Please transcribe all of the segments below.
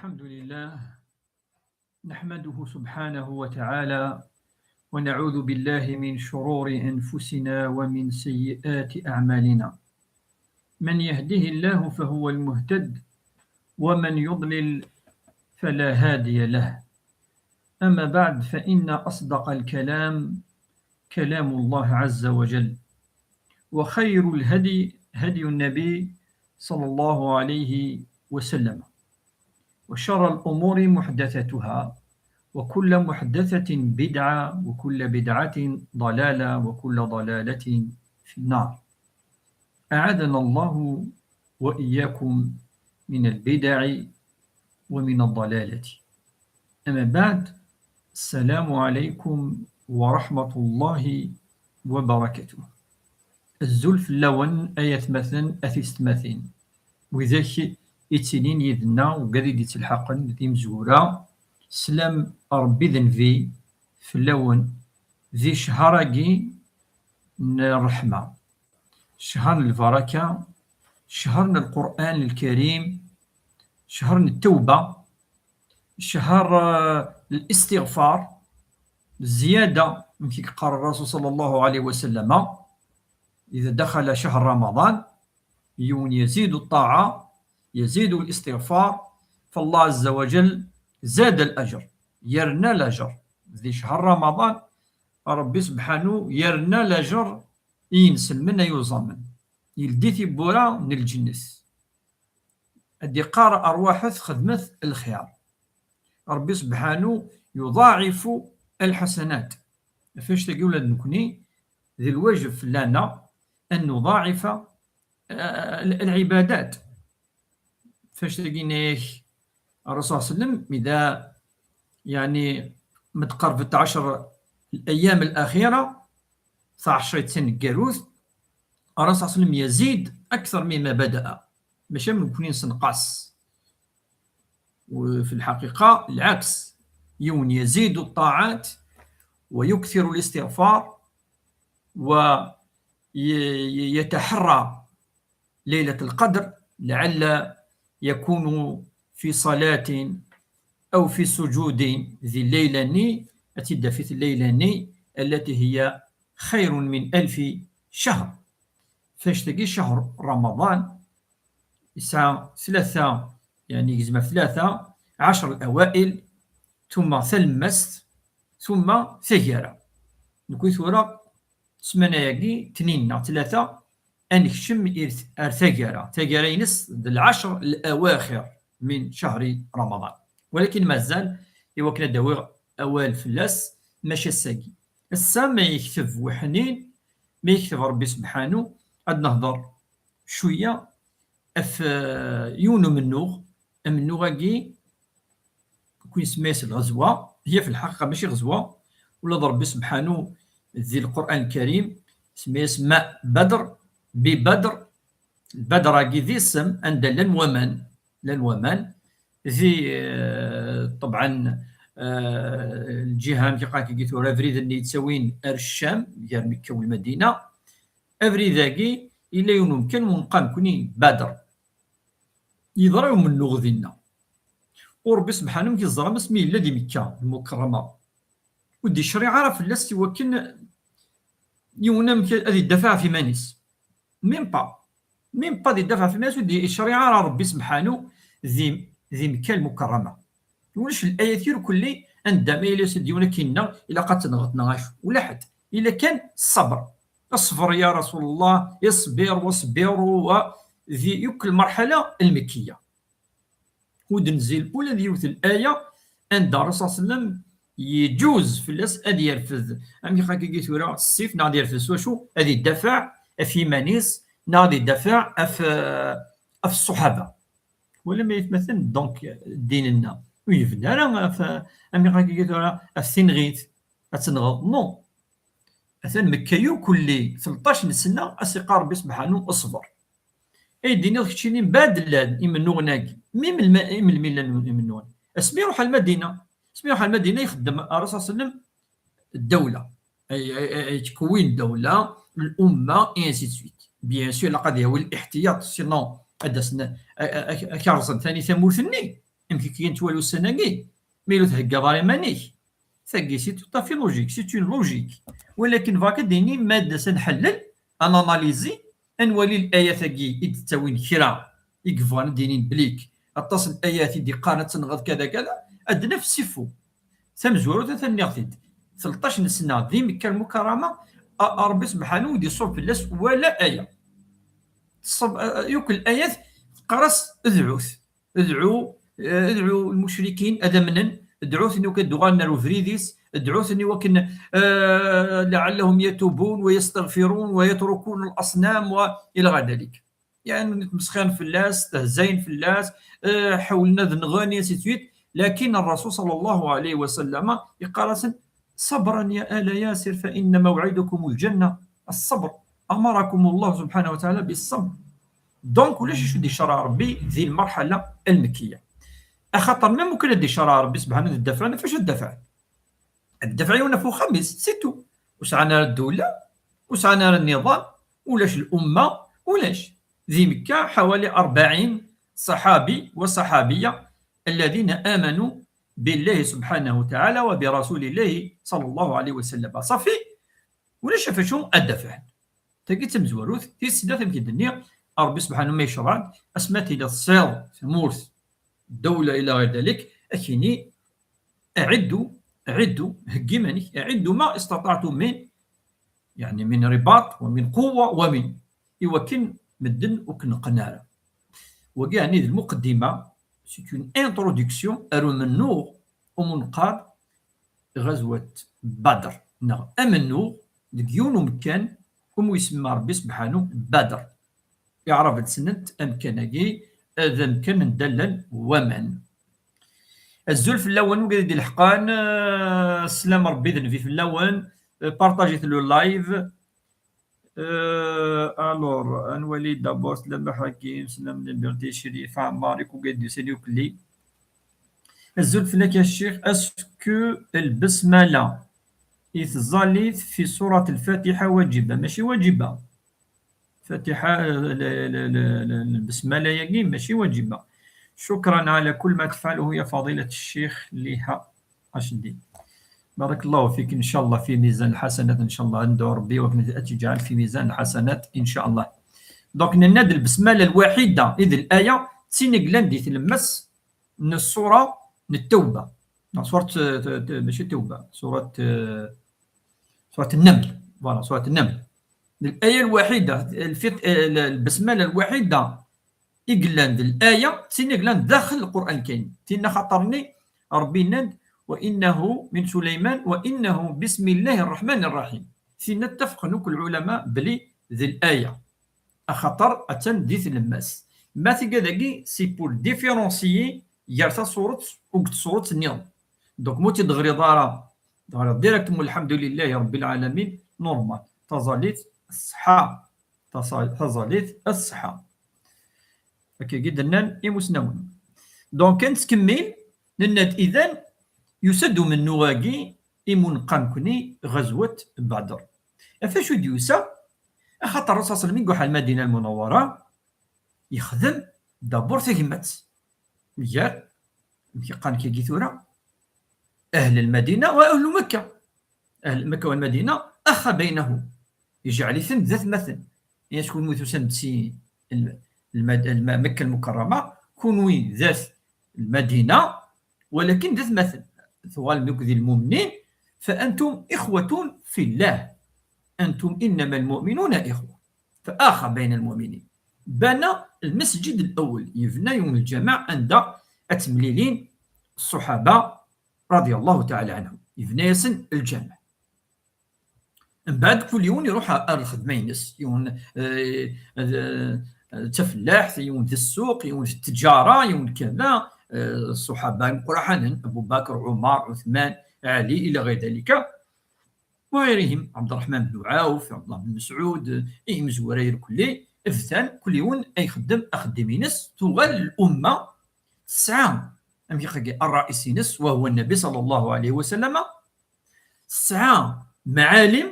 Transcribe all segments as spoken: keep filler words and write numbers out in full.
الحمد لله، نحمده سبحانه وتعالى، ونعوذ بالله من شرور أنفسنا ومن سيئات أعمالنا. من يهده الله فهو المهتد، ومن يضلل فلا هادي له. أما بعد، فإن أصدق الكلام كلام الله عز وجل، وخير الهدي هدي النبي صلى الله عليه وسلم، وشر الأمور محدثاتها، وكل محدثة بدعة، وكل بدعة ضلالة، وكل ضلالة في النار. أعاذنا الله وإياكم من البدع ومن الضلالة. أما بعد، السلام عليكم ورحمة الله وبركاته. Azul fell-awen, ay atmaten, a tisetmatin. Widak yettinin yid-neɣ, ugad i d-yettelḥaqen d imezwura, slam Ṛebbi d Nnbi fell-awen di ccher-agi n ṛṛeḥma, ccher n lbaraka, ccher n Lqur'an Lkarim, ccher n ttewba, ccher, eh, n listiɣfar, zzyada, amek i yeqqar Ṛṛasul ṣalla Llahu ɛalayhi wa sallam, إذا دخل شهر رمضان، yiwen يزيد الطاعة، يزيد الاستغفار، فالله عز وجل زاد الأجر، yerna lajer. Di ccher Ramaḍan, Ṛebbi sebḥanu yerna lajer i yinselmen ay uẓamen. Yeldi tiwwura n lǧennet. Ad d-iqqar: "Ṛwaḥet xedmet lxir." Ṛebbi sebḥanu يضاعف الحسنات. Ɣef wannect-agi ula d nekni, d lwajeb fell-aneɣ أن نضاعف, eh, العبادات. Ɣef wannect-agi, yenna-yak Ṛṛasul ṣalla Llahu ɛalayhi wa sallam, إذا, يعني, ma tqerrbet ɛecṛ الأيام الأخيرة, taɛecṛit taneggarut, Ṛṛasul ṣalla Llahu ɛalayhi wa sallam يزيد أكثر مما بدأ. Mačči am nekni nessenqas. وفي الحقيقة العكس، yiwen يزيد الطاعات ويكثر الاستغفار ويتحرى ليلة القدر لعل يكون في صلاة أو في سجود ذي الليلة ني، أتدفت الليلة ني التي هي خير من ألف شهر. Ɣef wannect-agi, ccher Ramaḍan yesɛa tlata, يعني, yegzem ɣef tlata, ɛecṛ الأوائل, ثم talemmast, ثم taggara. Nekni tura, ssmana-agi, tnin neɣ tlata, ad nekcem ar, ar taggara. Taggara-ines d العشر الأواخر من شهر رمضان. Walakin mazal, i wakken ad d-awiɣ awal fell-as, mačči ass-agi. Ass-a, ma yekteb weḥnin, ma yekteb Ṛebbi sebḥanu, ad nehḍer cwiya ɣef, eh, yiwen umennuɣ. Amennuɣ-agi, nekni nsemma-yas lɣezwa, هي في الحقيقة mačči ɣezwa, ula d Ṛebbi sebḥanu di Lqur'an Lkarim, isemma-yas ماء بدر, ببدر. Badr-agi d isem anda llan waman, llan waman, di, eh, ṭebɛen, eh, lǧiha, amek i qqaren tura, abrid-nni yettawin ar Ccam, gar Mekka u Lmadina. Abrid-agi yella yiwen umkan wenqa nekni Badr. Yeḍra umennuɣ dinna. U Ṛebbi sebḥanu, amek i teẓram, asmi yella di Mekka Lmukerrama, ur d-yecṛiɛ ara fell-as i wakken yiwen amek ad idafeɛ ɣef iman-is. Même pas. Même pas ad idafeɛ ɣef iman-is, ur d-yecṛiɛ ara Ṛebbi sebḥanu di, di Mekka Lmukerrama. Ulac layat irkelli anda ma yella s-d yiwen akken yenna, ilaq ad tenɣeḍ neɣ acu. Ula ḥedd. Illa kan ṣṣber. اصبر يا رسول الله، اصبر واصبروا, wa di yakk lmerḥala lmekkiya. Ur d-nzil ula d yiwet n laya anda Ṛṛasul ṣalla Llahu ɛalayhi wa sallam yeǧuz fell-as ad yerfed, amek akka tura, ssif, neɣ ad yerfed s wacu, ad idafeɛ ɣef yiman-is, neɣ ad idafeɛ ɣef, ɣef ṣṣuḥaba. Wala ma yetmaten, donc, ddin-nneɣ ur yebni ara ɣef, amek akka tura, ɣef tinɣit, ad tenɣeḍ, non. Atan Mekka yukulli tleṭṭac n ssna, as-iqqar Ṛebbi sebḥanu: "Ṣber." Ay d-iniḍ keččini, mbeɛd llan imennuɣen-agi. Mi melmi, i melmi llan imennuɣen? Asmi iruḥ ar Lmadina. Asmi iruḥ ar Lmadina, ixeddem Ṛṛasul ṣalla Llahu ɛalayhi wa sallam ddawla. Ay, ay, ay, ay, tkewwin ddawla, l'umma, et ainsi de suite. Bien sûr, ilaq ad yawi liḥtiyaṭ, sinon ad d-asen, a, a, a, ad k-rẓen tani tamurt-nni. Amek i k-yettwali ussan-agi? Mi ur theggaḍ ara iman-ik. Tagi, c'est tout à fait logique, c'est une logique. Walakin bɣiɣ ad d-ini, ma d-as ad nḥellel, ad nanalizi, ad nwali layat-agi i d-ttawin kra i yebɣan ad d-inin belli aṭas n layat i d-iqqaren ad tenɣeḍ kada kada, ad d-naf s'il faut. Tamezwarut, atan nniɣ-t-id, tleṭṭac n sna di Mekka Lmukarrama, a-, a Ṛebbi Sebḥanu ur d-iṣub fell-as wala aya. Tṣub, a-, a-, yakk layat teqqar-as: "Dɛut, dɛu, eh, dɛu lmucrikin ad amnen, dɛut-ten i wakken ad d-uɣalen ar ubrid-is, dɛut-ten i wakken, eh, لعلهم يتوبون ويستغفرون ويتركون الأصنام" و إلى غير ذلك. Yeɛni, ttmesxiren fell-as, stehzayen fell-as, eh, ḥawlen ad nɣen, et ainsi de suite. Lakin Ṛṛasul ṣalla Llahu ɛalayhi wa sallam yeqqar-asen: "صبرا يا آل ياسر فإن موعدكم الجنة، الصبر، أمركم الله سبحانه وتعالى بالصبر." Donc, ulac acu d-icerreɛ Ṛebbi di lmerḥala lmekkiya. Axaṭer, même ukan ad d-icerreɛ Ṛebbi subḥanahu, ad d-dafɛen, ɣef wacu ad d-dafɛen? Ad d-dafɛen yiwen ɣef uxxam-is, c'est tout. Ur sɛan ara ddula, ur sɛan ara nniḍam, ulac l'umma, ulac. Di Mekka, حوالي أربعين صحابي وصحابية الذين آمنوا بالله سبحانه وتعالى وبرسول الله صلى الله عليه وسلم. صافي، ulac ɣef wacu ad d-dafɛen. Tagi d tamezwarut. Tis snat, amek i d-nniɣ, Ṛebbi subḥanahu ma yecreɛ-d, asmi ad tili tesɛiḍ tamurt, ddawla ila ɣir dalik, ad k-ini: "Aɛiddu, aɛiddu, heggi iman-ik, aɛiddu ma istaṭaɛtum min, yeɛni min ribaṭ, wa min quwwa, wa min", i wakken medden ur k-neqqen ara. Wagi, yeɛni, d lmuqeddima, c'est une introduction ar umennuɣ umi neqqar Ɣazwat Badr, neɣ amennuɣ deg yiwen umkan umi isemma Ṛebbi Sebḥanu Badr. Iɛraben ssnen-t amkan-agi, d amkan n dalla n waman. Azul fell-awen, wigad i d-ileḥqen, eh, sslam Ṛebbi d Nnbi fell-awen, eh, partagit le live. Euh, alors, ad nwali d'abord Slam Ḥakim, Slam Liberté, Crif Ɛmar, i wigad d-yusan ukelli. Azul fell-ak a ccix, est-ce que lbesmala i tẓallit fi surat Lfatiḥa waǧiba? Mačči waǧiba. Fatiḥa, euh, l-, l-, l-, l-, lbesmala-yagi mačči waǧiba. شكرا على كل ما تفعله يا فضيلة الشيخ ليها أشدي. بارك الله فيك، إن شاء الله في ميزان الحسنات، إن شاء الله ندعو ربي وكن أتجعل في ميزان الحسنات إن شاء الله. Donc, nenna-d lbesmala lwaḥida i d laya, d tin i yellan di tlemmast n ṣṣura n Ttawba. Neɣ ṣurat, eh, t-, t-, mačči Ttawba, ṣurat, eh, ṣurat Nnaml. Voilà, ṣurat Nnaml. Laya lwaḥida, lfit-, eh, l-, lbesmala lwaḥida i yellan d laya, d tin i yellan daxel Lqur'an Lkarim. Tinna xaṭer-nni Ṛebbi yenna-d: "وإنه من سليمان وإنه بسم الله الرحمن الرحيم". Tinna ttafqen akk lɛulama belli d laya. Axaṭer attan di tlemmast. Ma tigad-agi, c'est pour différencier gar tasuret u deg tsuret nniḍen. Donc, ma ur tt-id-teɣriḍ ara, teɣriḍ directement الحمد لله رب العالمين, normal. Taẓallit ṣṣeḥḥa. Taẓa-, taẓallit ṣṣeḥḥa. Akkagi d-nnan imusnawen. Donc, ad nettkemmil, nenna-d idan, yusa-d umennuɣ-agi i mu neqqar nekni Ɣazwat Badr. Ɣef acu i d-yusa? Axaṭer Ṛṛasul ṣalla Llahu ɛalayhi wa sallam i iruḥ ar Lmadina Lmunawwara, yexdem d'abord tagmat. Gar, amek i qqaren akkagi tura, أهل المدينة وأهل مكة. أهل مكة والمدينة أخى بينهم. Yejɛel-iten d atmaten. Yak kunwi tusam-d si l-, lmad-, lma-, Mekka Lmukarrama, kunwi d at Lmadina, walakin d atmaten. Tuɣalem akk d lmumnin, فأنتم إخوة في الله. أنتم إنما المؤمنون إخوة. فآخى بين المؤمنين. بنى المسجد الأول. Yebna yiwen lǧameɛ anda ad ttemlilin ṣṣuḥaba رضي الله تعالى عنهم. Yebna-yasen lǧameɛ. Mbeɛd, kul yiwen iruḥ ar, ar lxedma-ines. Yiwen, eh, eh, d tafellaḥt, yiwen d ssuq, yiwen d ttjara, yiwen d kada. Eh, ṣṣuḥaba imeqqranen, Abu Bakr, Ɛumar, Ɛuthman, Ɛli, ila ɣir dalika. وغيرهم، عبد الرحمن بن عوف، عبد الله بن مسعود، eh, imezwura irkelli, bdan kul yiwen ad ixeddem axeddim-ines, tuɣal lumma tesɛa, amek i qqaren, ṛṛaïs-ines, وهو النبي صلى الله عليه وسلم, tesɛa lmaɛalim,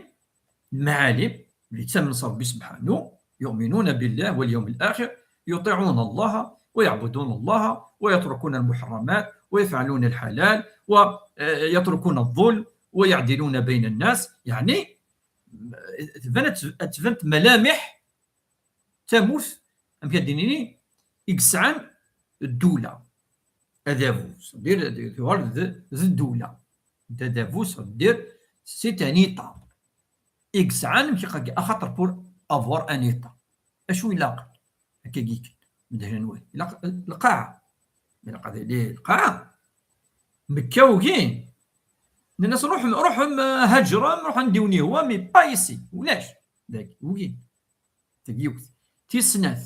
lmaɛalim, اللي تسمى ربي سبحانه، يؤمنون بالله واليوم الآخر، يطيعون الله ويعبدون الله ويتركون المحرمات ويفعلون الحلال ويتركون الظلم ويعدلون بين الناس. يعني تبان، تبان ملامح تموت، amek ad d-nini, i yesɛan ddula. Adabu, c'est-à-dire, d, d ddula. D adabu, c'est-à-dire, c'est un état. I yesɛan, amek i qa-, axaṭer pour avoir un état, acu ilaq? Akka gik medhlen wa ilaq lqaɛa. Ilaq ad yili lqaɛa. Mekka ugin. Nnan-as: "Ruḥem, ruḥem, eh, haǧrem, ruḥem anda i wen-yehwa, mais pas ici." Ulac. Dagi ugin. Tagi yiwet. Tis snat,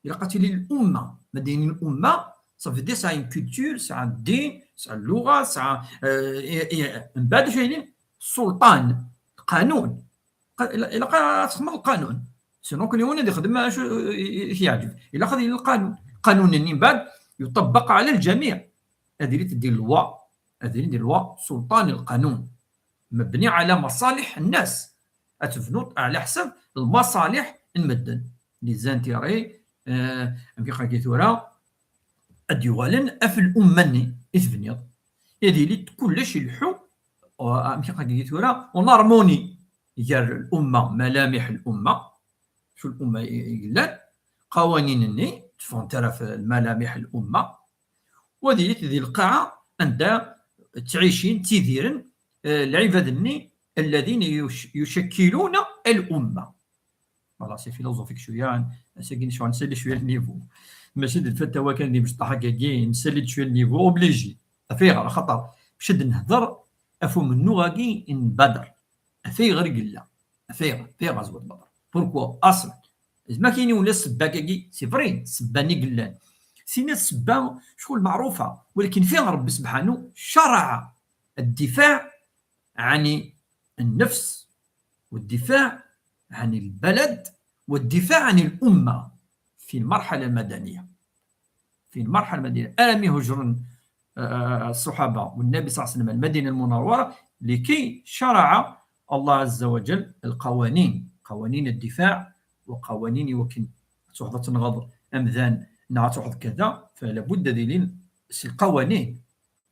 ilaq ad tili l'umma. Ma d-nini l'umma, ça veut dire c'est une culture, c'est un ddin, c'est une lugha, c'est un, euh, et, et, mbeɛd acu yili? Ssulṭan, lqanun. Qa-, ila-, ilaq ad txedmeḍ lqanun. Sinon, kul yiwen ad ixdem acu i, i, i t-yeɛǧeb. Ilaq ad yili lqanun. Lqanun-nni mbeɛd يطبق على الجميع. Ad yili d lwa. Ad yili d lwa, ssulṭan, lqanun. مبني على مصالح الناس. Ad tebnuḍ ɛla ḥsab lmaṣaliḥ n medden. Les intérêts, euh, amek i qa-, agi tura, ad d-yuɣalen ɣef l'umma-nni i tebniḍ. Ad yili kullec ileḥḥu, euh, amek i qa-, agi tura, en harmonie gar l'umma, ملامح l'umma, acu l'umma i, i yellan, qawanin-nni, tteffɣent ara ɣef ملامح l'umma, u ad yili di lqaɛa anda ttɛicin, ttidiren, eh, lɛibad-nni الذين يش-, يشكلون الأمة. Voilà, c'est philosophique cwiya, ass-agi necɣel nsali cwiya le niveau. Mačči d lfatawa kan di mecṭaḥ akkagi, nsali-d cwiya le niveau, obligé. Af ayɣer? Axaṭer bac ad d-nehder ɣef umennuɣ-agi n Badr. Af ayɣer i yella? Af ayɣer? Af ayɣer ɣazwat Badr? Pourquoi? Aṣel. Zma kini ula ssebba-agi, c'est vrai, ssebba-nni yellan. Sina ssebba, ccɣel meɛrufa, walakin fi Ṛebbi sebḥanu, شرع الدفاع عن النفس، والدفاع عن البلد، والدفاع عن الأمة في المرحلة المدنية. في المرحلة المدنية، ألم يهجرن، آه، الصحابة والنبي صلى الله عليه وسلم المدينة المنورة لكي شرع الله عز وجل القوانين، قوانين الدفاع وقوانين وكن تحضر تنغض أمذان نعتحض كذا، فلا بد ذي لين القوانين.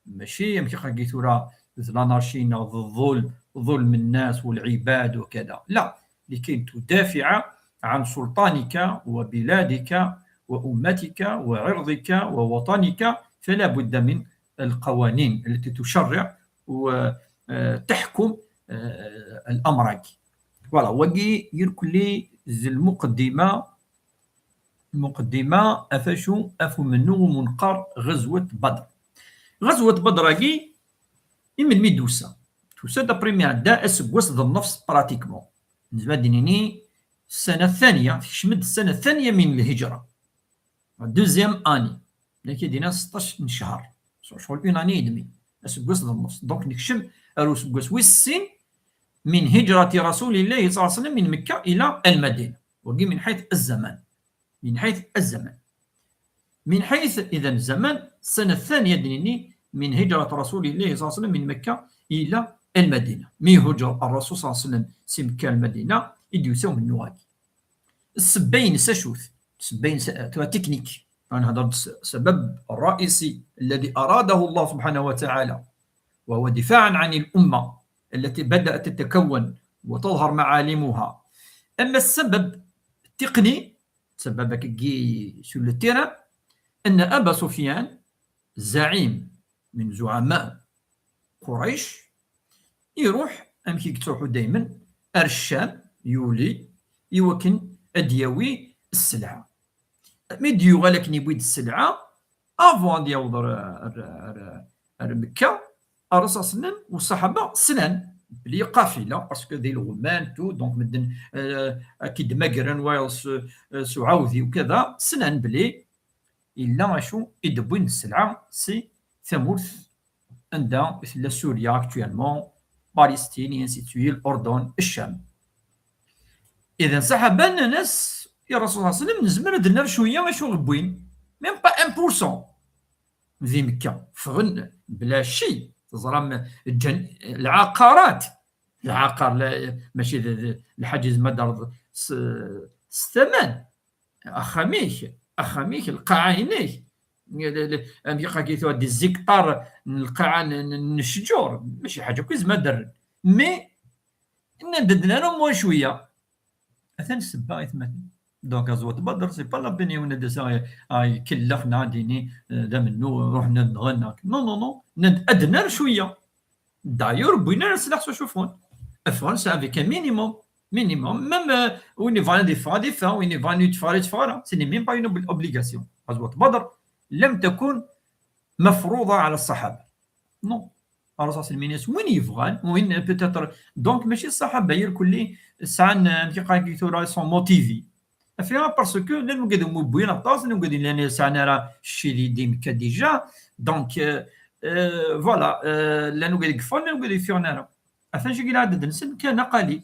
ماشي يمكن خاكي ثورة l'anarchie، نغض الظلم، ظلم الناس والعباد وكذا. لا، لكي تدافع عن سلطانك وبلادك وأمتك وعرضك ووطنك، فلا بد من القوانين التي تشرع وتحكم، آه، الأمر. Voilà، wagi irkelli d lmuqeddima, lmuqeddima ɣef acu, ɣef umennuɣ umunqar ɣezwet Badr. Ɣezwet Badr-agi, i melmi d-tusa? Tusa-d après mi iɛedda aseggas d nnefs pratiquement. Nezmer ad d-nini ssana ttaniya, tekcem-d ssana ttaniya min lhijra. Deuxième année. Laki dina seṭṭac n ccher. Ccɣel une année et demie. Aseggas d nnefs. Donc nekcem ar useggas wis sin min hijrati Rasulillahi صلى الله عليه وسلم من مكة إلى المدينة. Wagi min ḥayt الزمان. من حيث الزمان. من حيث إذا الزمان، السنة الثانية دنيني من هجرة رسول الله صلى الله عليه وسلم من مكة إلى المدينة. Mi ihuǧer Rrasul صلى الله عليه وسلم si Mekka ar Lmadina, i d-yusa umennuɣ-agi. Ssebba-ines acu-t? Ssebba-ines, euh, tura technique. Ad nehder s-, السبب الرئيسي الذي أراده الله سبحانه وتعالى، وهو دفاعا عن الأمة التي بدأت تتكون وتظهر معالمها. أما السبب التقني، السبب كي sur le terrain، أن أبا سفيان زعيم من زعماء قريش، يروح، أمك يتروحوا دايما، أر الشام، يولي، يوكن أدياوي السلعة. Mi d-yuɣal akken yewwi-d sselɛa, avant ad yaweḍ ar, ar, ar, ar Mekka, Rrasul صلى الله عليه وسلم والصحابة slan belli qafila, parce que di lɣemman, tout, donc medden, euh, ad k-id-mmagren wayeḍ s, s uɛawdiw, kada, slan belli yella acu i d-wwin d sselɛa si tamurt anda i tella Surya actuellement, Palestine, et ainsi de suite, Lurdun, Ccam. Idan saḥaba nnan-as i Rrasul صلى الله عليه وسلم, nezmer ad d-nerr cwiya acu ɣ-wwin, même pas un pour cent di Mekka. Ffɣen bla cci, teẓram, ǧǧan lɛaqarat. Lɛaqar la, mačči d, d, lḥaǧ yezmer ad d-terreḍ s, s tama-m, axxam-ik, Axxam-ik, lqaɛa-inek, amek iqaki tura, des hectares n lqaɛa n ccǧur, mačči ḥaǧa akk izmer ad d-rren. Mais nnan-d ad d-nerr au moins cwiya. Atan ssebba, aytmaten. Donc aẓwat Badr, c'est pas la peine yiwen ad d-as a ikellex neɣ ad d-yini d amennuɣ, ruḥen ad nɣen. Non, non, non, nnan-d ad d-nerr cwiya. D'ailleurs wwin ara sslaḥ s ucufun. Ffɣen s avec un minimum. Minimum. Même win yebɣan ad yeffeɣ ad yeffeɣ, win yebɣan ad yeffeɣ ad yeffeɣ ara. Ce n'est même pas une obligation. Ɣazwat Badr لم تكن مفروضة على الصحابة. Non. Ṛṛasul s-, win yebɣan, win peut-être, donc mačči ṣṣaḥaba irkelli sɛan, amek iqal tura, sont motivés. Affaire parce que llan wigad umi wwin aṭas, llan wigad llan sɛan ara cci di, di Mekka déjà. Donc voilà, llan wigad i yeffɣen, llan wigad ur yeffiɣen ara. Atan jigi lɛadad-nsen kan aqalil.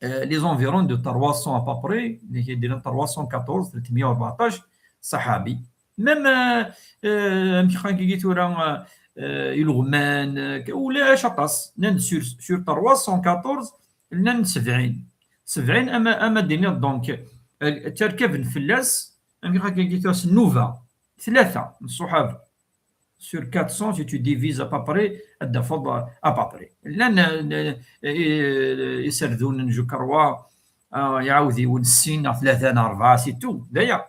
Les environs de trois cents à peu près, nekk d-yennan trois cent quatorze, tretmeyya u rbeɛṭac ṣaḥabi. Même amek xankigi tura, ileɣman, ulac aṭas. Nnan-d sur, sur trois cent quatorze, llan sebɛin. Sebɛin ama, ama d-tiniḍ donc, tterkaben fell-as, amek xankigi tura, s nnuba, tlata n ṣṣuḥaba. Sur quatre cents, si tu divises à peu près, ad d-tafeḍ à peu près. Llan iserdunen, je crois, iɛawdiwen sin neɣ tlata neɣ rebɛa, c'est tout. D aya.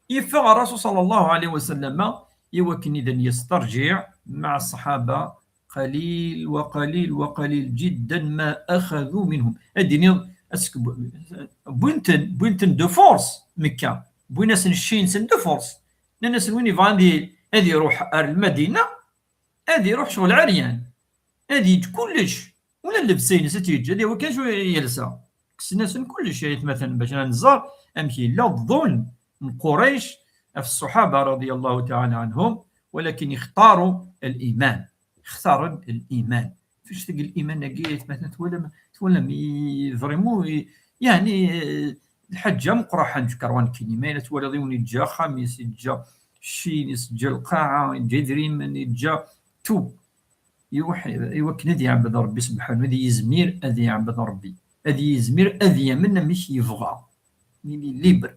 Yeffeɣ Ṛṛasul صلى الله عليه وسلم i wakken ad yestarǧiɛ مع الصحابة قليل وقليل وقليل جدا ما أخذوا منهم. Ad d-tiniḍ, wwin-ten, wwin-ten de force Mekka. Wwin-asen cci-nsen de force. Nnan-asen win yebɣan ad iruḥ ar Lmadina, ad iruḥ ccɣel ɛeryan, ad yeǧǧ kullec, ula d llebsa-ines ad t-yeǧǧ, ad yawi kan cwiya yelsa. Kksen-asen kullec, ay atmaten, bac ad nẓer amek yella ḍḍulm n Qurayc ɣef ṣṣuḥaba رضي الله تعالى عنهم, ولكن اختاروا الإيمان. Xtaren liman. Ɣef wacḥal liman-agi, ay atmaten, twalam, twalam, vraiment, yeɛni, lḥaǧa meqqret, ḥaǧa meqqret nekkini. Ma yella twalaḍ yiwen yeǧǧa axxam-is, yeǧǧa cci-ines, yeǧǧa lqaɛa, yeǧǧa idrimen, yeǧǧa tout. Iwakken ad iɛbed Ṛebbi subḥanu, ad yizmir ad iɛbed Ṛebbi, ad yizmir ad yamen amek yebɣa. Il est libre.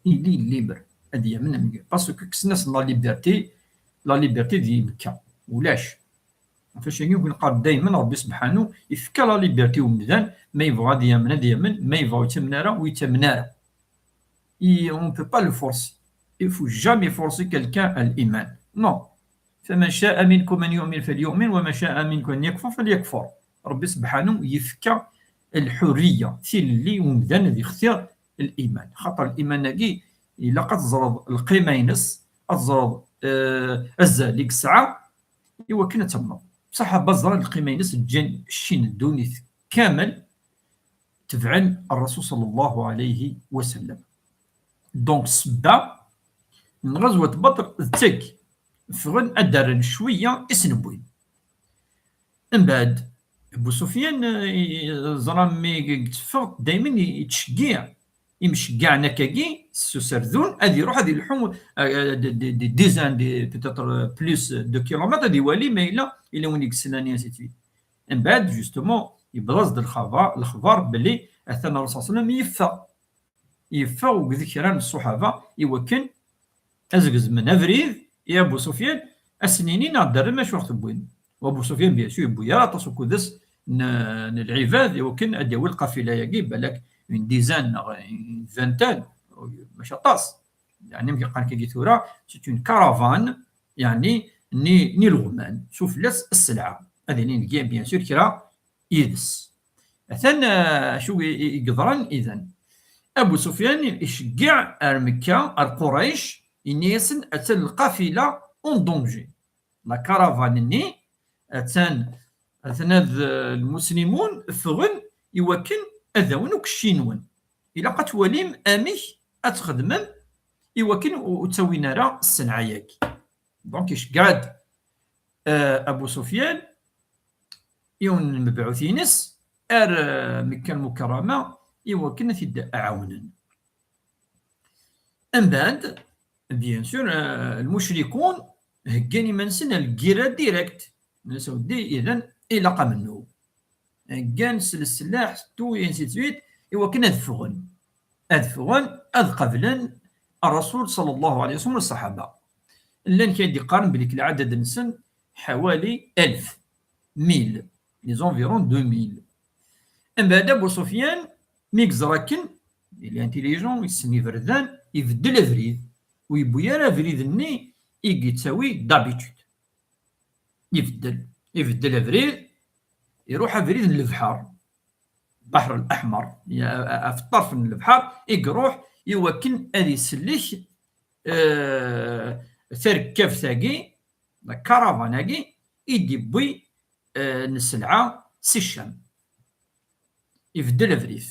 Il est libre. Ad yamen amek, parce que kksen-asen la liberté, la liberté di Mekka. Ulac. Ɣef wacḥal i wen-qqar daymen Ṛebbi subḥanu yefka la liberté i umdan, ma yebɣa ad yamen ad yamen, ma yebɣa ur yettamen ara ur yettamen ara. Et on ne peut pas le forcer. Il faut jamais forcer quelqu'un à l'iman. Non. فمن شاء منكم أن يؤمن فليؤمن ومن شاء منكم أن يكفر فليكفر. Ṛebbi subḥanu yefka lḥurriya, tilelli i umdan ad yextir liman. Xaṭer liman-agi ilaq ad teẓreḍ lqima-ines, ad teẓreḍ azal i yesɛa, iwakken ad tamneḍ. Ṣaḥaba ẓran lqima-ines, ǧǧan cci n ddunit kamel, tebɛen Ṛṛasul صلى الله عليه وسلم. Donc ssebba n ɣazwat Badr d tagi, ffɣen ad d-rren cwiya i sen-wwin. Mbeɛd Abu Sufyan, ẓran mi yetteffeɣ daymen yettceggiɛ imceggaɛen akkagi s userdun ad iruḥ ad ilḥu des dizaines, peut-être plus de kilomètres, ad iwali ma yella yella win i yeslan, ainsi de suite. Mbeɛd justement yewweḍ-as-d lexbar, lexbar belli atan Ṛṛasul صلى الله عليه وسلم yeffeɣ. Yeffeɣ akked kra n ṣṣuḥaba iwakken ad s-gezmen abrid i Abu Sufyan, ad sen-inin ad d-rren acu i ɣ-tewwim. U Abu Sufyan, bien sûr, yewwi ara aṭas ukud-is n, n lɛibad iwakken ad d-yawi lqafila-agi, balak une dizaine neɣ une vingtaine, mačči aṭas. Yeɛni, amek qqaren akkagi tura, c'est une caravane, yeɛni, n, n ileɣman, sufella-s sselɛa. Ad inin deg-i, bien sûr, kra yid-s. Atan acu i yeḍran idan. Abu Sufyan iceggeɛ ar Mekka, ar Qurayc, yenna-yasen atan lqafila en danger. La caravane-nni atan, atan ad lmuslimun ffɣen iwakken ad awin ukečči-nwen. Ilaq ad twalim amek ad txedmem iwakken ur ttawin ara ssenɛa-yagi. Donc iceggeɛ-d Abu Sufyan yiwen n lmebɛut-ines ar Mekka Lmukarrama iwakken ad t-id-ɛawnen. Mbeɛd, bien sûr, lmucrikun heggan iman-nsen ar lgirra direct. Nnan-as, a weddi, idan ilaq amennuɣ. Heggan s leslaḥ, s tout, et ainsi de suite, iwakken ad ffɣen. Ad ffɣen, ad qablen الرسول صلى الله عليه وسلم والصحابة. Llan kra i d-yeqqaren belli lɛadad-nsen ḥawali alef, mille, les environs de mille. Mbeɛd Abu Sufyan, mi yeẓra akken, il est intelligent, yessen iberdan, ibeddel abrid, ur yewwi ara abrid-nni i yettawi d'habitude. Ibeddel, ibeddel abrid, iruḥ abrid n lebḥer, Baḥr Leḥmer, ya-, ɣef ṭṭerf n lebḥer i iruḥ i wakken ad isellek, eh, tarekkabt-agi, la caravane-agi, i d-iwwi, eh, n sselɛa si Ccam. Ibeddel abrid.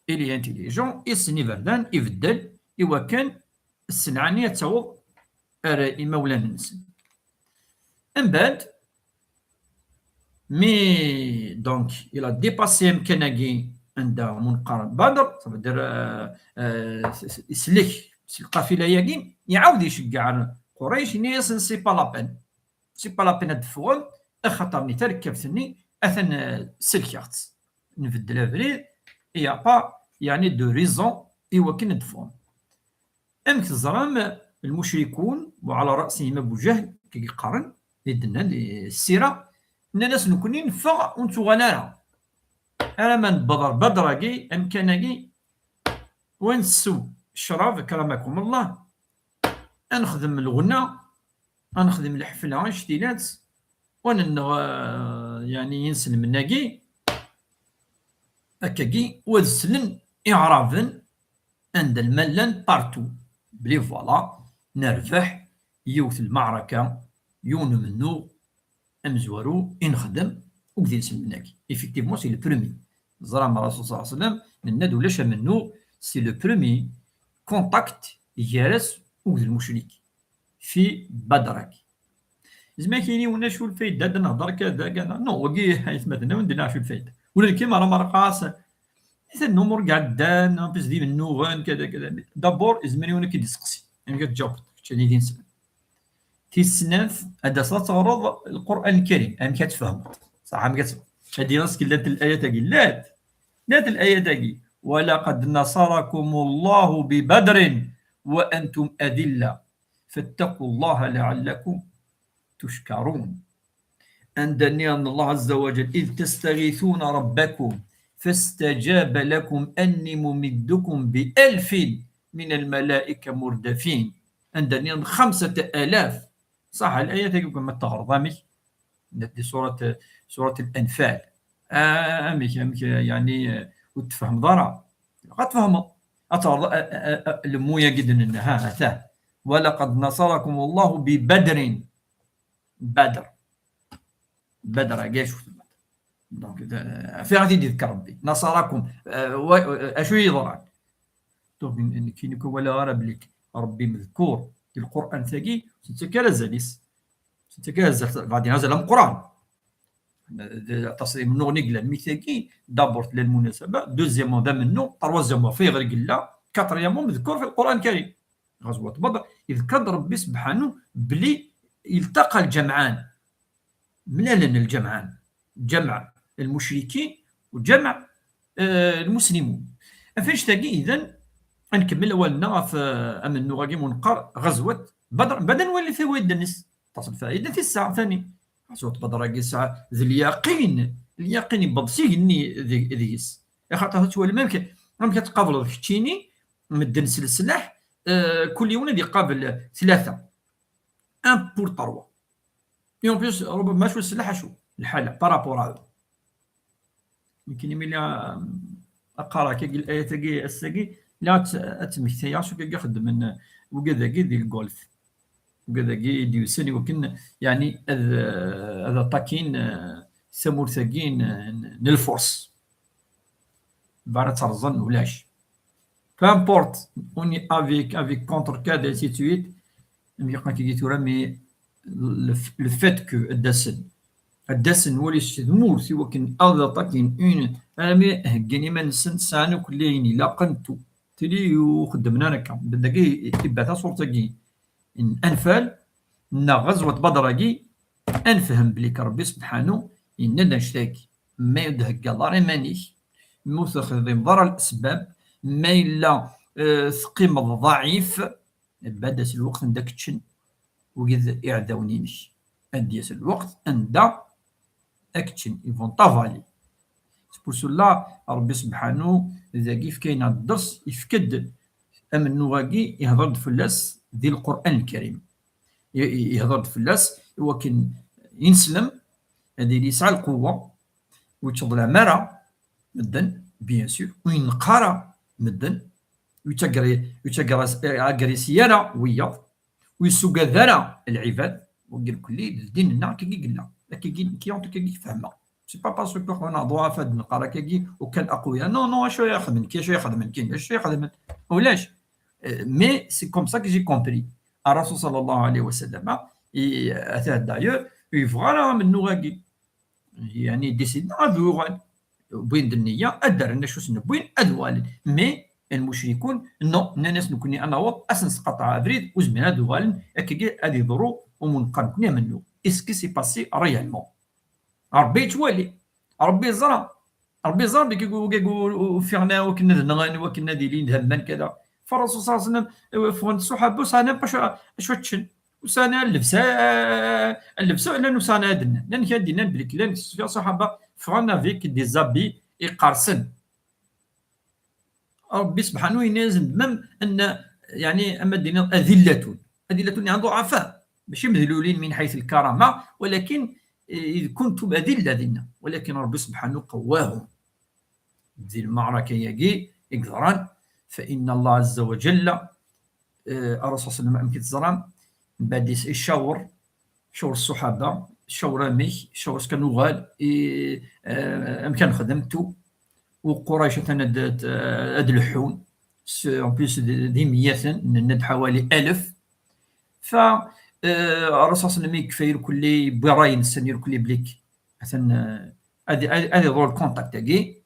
Il est intelligent, issen iberdan, ibeddel i wakken sselɛa-nni ad taweḍ ar imawlan-nsen. Mbeɛd, mi, donc, il a dépassé amkan-agi anda mu neqqar Badr, ça veut dire, euh, euh, s-, s-, islek s lqafila-agi, iɛawed iceggeɛ Qurayc, ini-asen, c'est pas la peine. C'est pas la peine ad d-teffɣem, axaṭer-nni tarekkabt-nni atan, euh, selkeɣ-tt. Nbeddel abrid, il y a pas, yeɛni, de raison i wakken ad d-teffɣem. Amek teẓram lmucrikun, وعلى رأسهم أبو جهل, i yeqqaren, i d-nnan di ssira, nnan-as, nekkni neffeɣ ur nettuɣal ara. Ara ma newweḍ ar Badr-agi, amkan-agi, wa nsew ccrab, أكرمكم الله, ad nexdem lɣenna, ad nexdem lḥefla ictilat, wa nenneɣ, eh, yeɛni inselmen-agi, akkagi, wa ad slen iɛraben anda lma llan partout, bli voilà, nerbeḥ yiwet lmeɛraka, yiwen umennuɣ amezwaru i nexdem akked inselmen-agi. Effectivement, c'est le premier. Ẓram Rasul صلى الله عليه وسلم, nenna-d ulac amennuɣ, c'est le premier contact gar-as akked lmucrik fi Badr-agi. Yezmer ad k-yini, ulac lfayda ad nehder kada, kada. Non, wagi, aytmaten, ur d-nniɣ acu lfayda. Ula d kemm ara merqa-s, atan umur iɛeddan, en plus d imennuɣen, kada, kada. D'abord, yezmer yiwen ad k-id-iseqsi. Amek ad tǧawbeḍ, kečč ad d-inselmen. Tis snat, ad d-taseḍ ad teɣreḍ Lqur'an Lkarim. Amek ad tfehmeḍ? Ṣaḥ, amek ad tfehmeḍ? Ad d-iniḍ llant layat-agi. Llant. Llant layat-agi. ولقد نصركم الله ببدر وأنتم أذلة فاتقوا الله لعلكم تشكرون. Anda nniḍen Allah عز وجل, إذ تستغيثون ربكم فاستجاب لكم أني ممدكم بألف من الملائكة مردفين. Anda nniḍen خمسة آلاف. Ṣaḥ, layat-agi, ma teɣreḍ amek? Di surat, surat Al-Anfal. Ah, amek, amek, yeɛni, ur tfehmeḍ ara? Ad tfehmeḍ. Ad teɣreḍ, ah, ah, ah, lemmu-agi d-nenna, ha, ata. ولقد نصركم الله ببدر. Badr. Badr, agi acu-t Badr? Donc, d-, fi ɣa t-id-yefk Rebbi. نصركم. Ah, wa, ah, acu i yeḍran? Donc, n-, nekkini ur walaɣ ara belli Rebbi medkur di Lqur'an tagi, ur s-nettak ara azal-is. Ur s-nettak ara azal, baɛdin azal ameqqran. D-, aṭas imennuɣen i yellan, mi tagi, d'abord tella lmunasaba, deuxièmement d amennuɣ, troisièmement f ayɣer i yella, quatrièmement medkur fi Lqur'an Lkarim. Ɣazwat Badr, yeḍker-d Rebbi sebḥanu belli التقى الجمعان. Mlalen lǧamɛan, ǧamɛ lmucrikin u ǧamɛ, eh, lmuslimun. Ɣef annect-agi, idan, ad nkemmel awal-nneɣ ɣef, eh, amennuɣ-agi mu neqqar Ɣazwat Badr, mbeɛd ad nwali fawaid-nnes. Aṭas n lfawaid i tesɛa, tani. Ɣazwat Badr-agi tesɛa d lyaqin, lyaqin yewweḍ s igenni deg-, deg-s. Axaṭer ad twalim amek, amek ad tqableḍ keččini, medden s leslaḥ, eh, kul yiwen ad iqabel tlata. Un pour trois. Et en plus, ربما شو السلاح شو الحالة par rapport à eux. Nekkini mi la qqareɣ akka layat-agi ass-agi, la ad t-, ad ttmektayeɣ s wigad-agi xeddmen, wigad-agi di lgolf. Wigad-agi i d-yusan i wakken, yeɛni, ad, ad aṭakin, eh, tamurt-agi n, n, n lfurs. Bara terẓen, ulac. Peu importe, on est avec, avec, contre, kada, ainsi de suite. Am yeqqan kigi tura, mais le, le fait que ad d-asen, ad d-asen wali s tmurt i wakken ad aṭakin une, armi heggin iman-nsen, sɛan akk ayen ilaqen, tout. Tili ur xeddmen ara akka. Dagi, ibba taṣurt-agi n Anfal, neɣ Ɣazwat Badr-agi, ad nefhem belli Rebbi sebḥanu yenna-d annect-agi. Ma ur d-theggaḍ ara iman-ik, ma ur texdimeḍ ara lesbab, ma yella, eh, teqqimeḍ ḍɛif, Bad-as lweqt anda k-ččen wigid iɛdawen-inek. Ad d-yas lweqt anda ad k-ččen, ils vont t'avaler. C'est pour cela, Ṛebbi subḥanu, dagi yefka-aɣ-d dders, yefka-d amennuɣ-agi, ihḍer-d fell-as di Lqur'an Lkarim. I-, i-, ihḍer-d fell-as i wakken ineslem, ad yili yesɛa lquwwa, ur yettḍlam ara medden, bien sûr, ur yenneq ara medden, ur yettagri-, ur yettagri-, ara wiyaḍ, ur yessugad ara lɛibad. Wagi irkelli d ddin-nneɣ, akkagi i yella, akkagi nekki, en tout cas, akkagi fehmeɣ. C'est pas parce que ḥna ḍuɛafa ad neqqar akkagi, u kan aqwiya. Non, non, acu ara xedmen, ki acu ara xedmen, ki acu ara xedmen? Ulac. Euh, mais c'est comme ça que j'ai compris. Ṛṛasul ṣalla Llahu ɛalayhi wa sallam, i-, ata d'ailleurs, ur yebɣi ara amennuɣ-agi. Yeɛni, décidé ad uɣalen. Wwin-d nniya, ad d-rren acu sen-wwin, ad uɣalen. Mais lmucrikun, non, nnan-as: nekkni ad naweḍ, ad sen-nesqaṭeɛ abrid, ur zmiren ad uɣalen, akkagi ad yeḍru umennuɣ-nni amennuɣ. Et ce qui s'est passé réellement. Ṛebbi yettwali, Ṛebbi yeẓra, Ṛebbi yeẓra belli ur ffiɣen ara wakken ad nɣen, wakken ad ilin d aman, kada. Fa Ṛṛasul ṣalla Llahu ɛalayhi wa sallam, ffɣen-d ṣṣuḥaba, ur sɛan ara acu, acu ad ččen. Ur sɛan ara llebsa, llebsa, llan ur sɛan ara ad nnan. Llan kra d-yennan belli llan ṣṣuḥaba ffɣen avec des habits iqersen. Ṛebbi subḥanu yenna-yasen-d même anna, yeɛni, ama d-tiniḍ adillatun. Adillatun, yeɛni ḍuɛafa. Mačči medlulin min ḥayt lkarama, walakin, eh, id kuntum adilla dinna. Walakin Ṛebbi subḥanu qawwahum. Di lmeɛraka-agi i yeḍran, fa inna Allah azza wa jalla, eh, Ṛṛasul ṣalla Llahu ɛalayhi wa sallam, amek i teẓram, mbeɛd is-, icawer, icawer ṣṣuḥaba, icawer amek, icawer s kan uɣal, i, eh, amek ad nexdem, tu, u Qurayc atan ad, ad, ad leḥḥun, s-, en plus d, d imyaten, nenna-d ḥawali alef. Fa, eh, Ṛṛasul ṣalla Llahu ɛalayhi wa sallam, yekfa irkelli, yewwi ṛṛay-nsen irkelli belli atan, eh, ad, ad, ad iḍru lkuntakṭ-agi.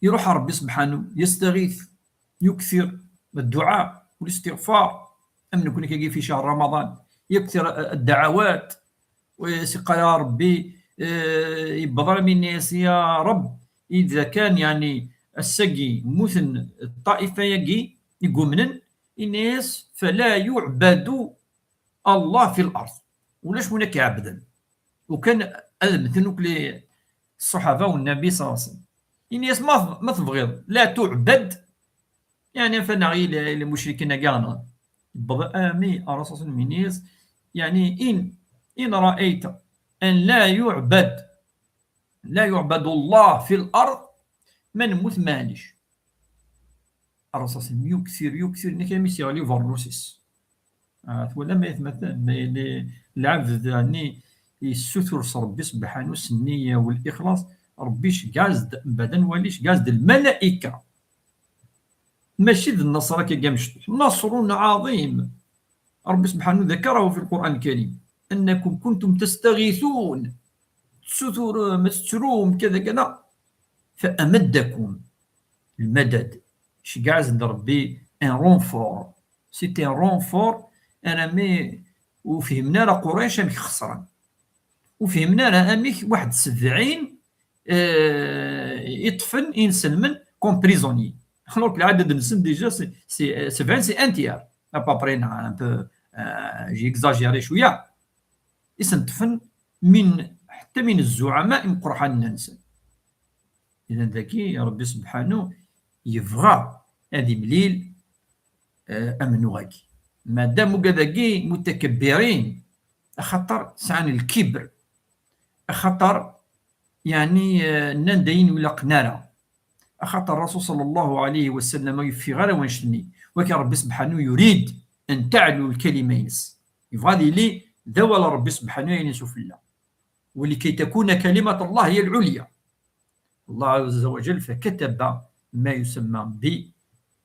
Iruḥ ɣer Ṛebbi subḥanu, yestaɣit, yuktir dduɛa, walistiɣfar, am nekkni kagi fi cahr Ramaḍan, yuktir ddeɛawat, u s-iqqar: Ya Ṛebbi, eh, yewweḍ armi yenna-yas: Ya Ṛebb, ida kan, yeɛni, ass-agi mmuten ṭṭaifa-yagi i yumnen, yenna-yas: fala yuɛbadu Allah fi l-ard. Ulac win ad k-iɛebden. Ukan ad mmten akk ṣṣuḥaba u Nnabi ṣalla Llahu ɛalayhi wa sallam. Ini-as: ma, ma tebɣiḍ la tuɛbad, yeɛni, fanaɣ i lmucrikin-agi ɣ-nɣen. Yewweḍ armi Ṛṛasul ṣalla Llahu ɛalayhi wa sallam ini-as, yeɛni, in, in ra'ayta an la yuɛbad, la yuɛbadu Allah fi l-ard, ma nemmut, maɛlic. Ṛṛasul ṣalla Llahu ɛalayhi wa sallam yuktir, yuktir, nnak armi s-yeɣli ubeṛṛus-is. Ah, twalam ay atmaten, ma yili lɛebd, yeɛni, yessutur s Ṛebbi subḥanu s nniya u l-ixlaṣ, Ṛebbi iceggeɛ-as-d, mbeɛd ad nwali, iceggeɛ-as-d lmalayka. Mačči d nnaṣr akkagi amecṭuḥ. Naṣrun ɛaḍim. Ṛebbi subḥanu ذكره في القرآن الكريم أنكم كنتم تستغيثون. Tessuturem, tettrum, kada, kada. فأمدكم. Lmadad. Iceggeɛ-asen-d Ṛebbi un renfort. C'est un renfort, armi ur fhimen ara Qurayc amek xeṣren. Ur fhimen ara amek waḥed sebɛin, eh, i ṭṭfen inselmen comme prisonniers. Alors que lɛadad-nsen déjà, c'est, c'est, euh, sebɛin, c'est un tiers, à peu près, neɣ un peu, euh, j'ai exagéré cwiya. I sen-ṭṭfen min, ḥetta min zzuɛama imeqqranen-nsen. Idan dagi, Ṛebbi subḥanu yebɣa ad imlil, eh, amennuɣ-agi. Madam ugad-agi mutakabbirin, axaṭer sɛan lkibr, axaṭer, yeɛni, eh, nnan-d ayen ur ilaqen ara. Axaṭer Ṛṛasul ṣalla Llahu ɛalayhi wa sallam ur yeffiɣ ara wanect-nni. Wagi Ṛebbi subḥanu yurid an teɛlu lkalima-ines. Yebɣa ad yili d awal n Ṛebbi subḥanu ayen sufella. ولكي تكون كلمة الله هي العليا. الله عز وجل فكتب ما يسمى ب،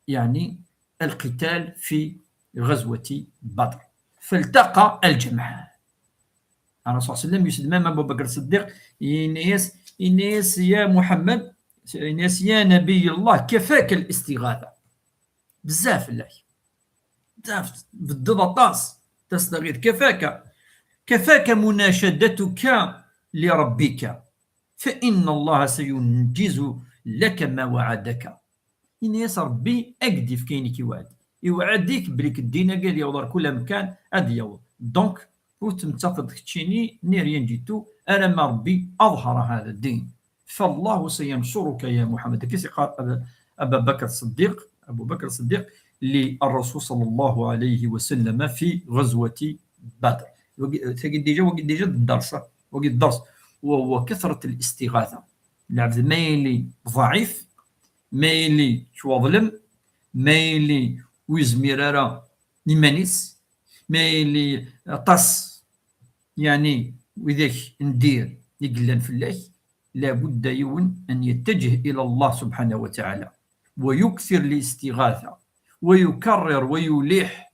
يعني، القتال في غزوة بدر. فالتقى الجمعان. Ṛṛasul ṣalla Llahu ɛalayhi wa sallam, yused même Abu Bakr Ṣṣiddiq, yenna-yas, yenna-yas: يا محمد، yenna-yas: يا نبي الله، كفاك الاستغاثة. Bezzaf fell-ak. Bezzaf, tbeddeḍ aṭas. تستغيث. كفاك، كفاك مناشدتك لربك، فإن الله سينجز لك ما وعدك. Ini-as Ṛebbi ad k-d-yefk ayen i k-iweɛd. Iwɛed-ik belli ddin-agi ad yaweḍ ar kul amkan, ad yaweḍ. Donc, ur tettaɣeḍ keččini, ni rien du tout, alamma Rebbi aḍher هذا الدين. فالله سينصرك يا محمد. Qu'est-ce que قال أبا، أبا بكر الصديق، أبو بكر الصديق للرسول صلى الله عليه وسلم في غزوة بدر؟ Wagi, tagi déjà, wagi déjà d ddersa, wagi d dders. وهو كثرة الاستغاثة. Lɛebd ma yili ضعيف, ma yili yettwaḍlem, ma yili ur yezmir ara iman-is, ma yili aṭas, yeɛni, widak n dir i yellan fell-ak, لابد yiwen أن يتجه إلى الله سبحانه وتعالى ويكثر الاستغاثة ويكرر ويلح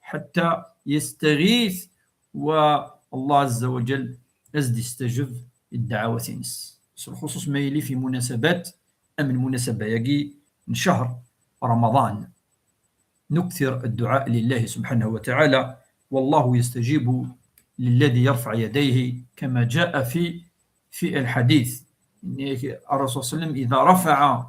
حتى يستغيث, والله عز وجل ad as-d-yestajeb i ddeɛwat-ines. S lxuṣuṣ ma yili fi munasabat, am lmunasaba-agi n ccehr Ramaḍan. نكثر الدعاء لله سبحانه وتعالى، والله يستجيب للذي يرفع يديه كما جاء في، في الحديث. الرسول صلى الله عليه وسلم إذا رفع،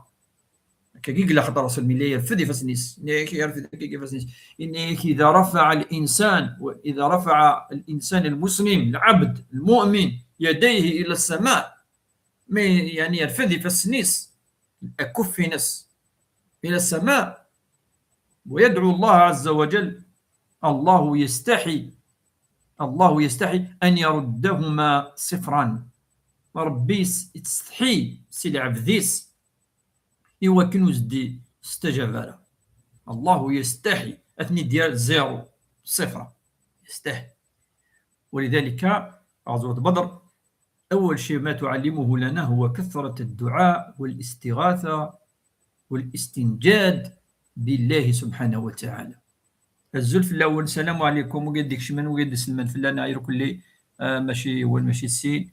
كيقول لك الرسول ملي يرفد يفسنيس، يرفد يفسنيس. إنك إذا رفع الإنسان، وإذا رفع الإنسان المسلم، العبد المؤمن، يديه إلى السماء، mais يعني يرفد يفسنيس، أكف نس إلى السماء، ويدعو الله عز وجل، الله يستحي، الله يستحي أن يردهما صفرا. Rebbi yes-, yettsetḥi si lɛebd-is i wakken ur s-d-yestajab ara. الله يستحي ad ten-id-yerr zéro, صفرا. يستحي. ولذلك غزوة بدر أول شيء ما تعلمه لنا هو كثرة الدعاء والاستغاثة والاستنجاد بالله سبحانه وتعالى. Azul fell-awen, السلام عليكم, وقد يكشمن وقد يسلمن في الله نعير كل، آه، ماشي هو ماشي السين.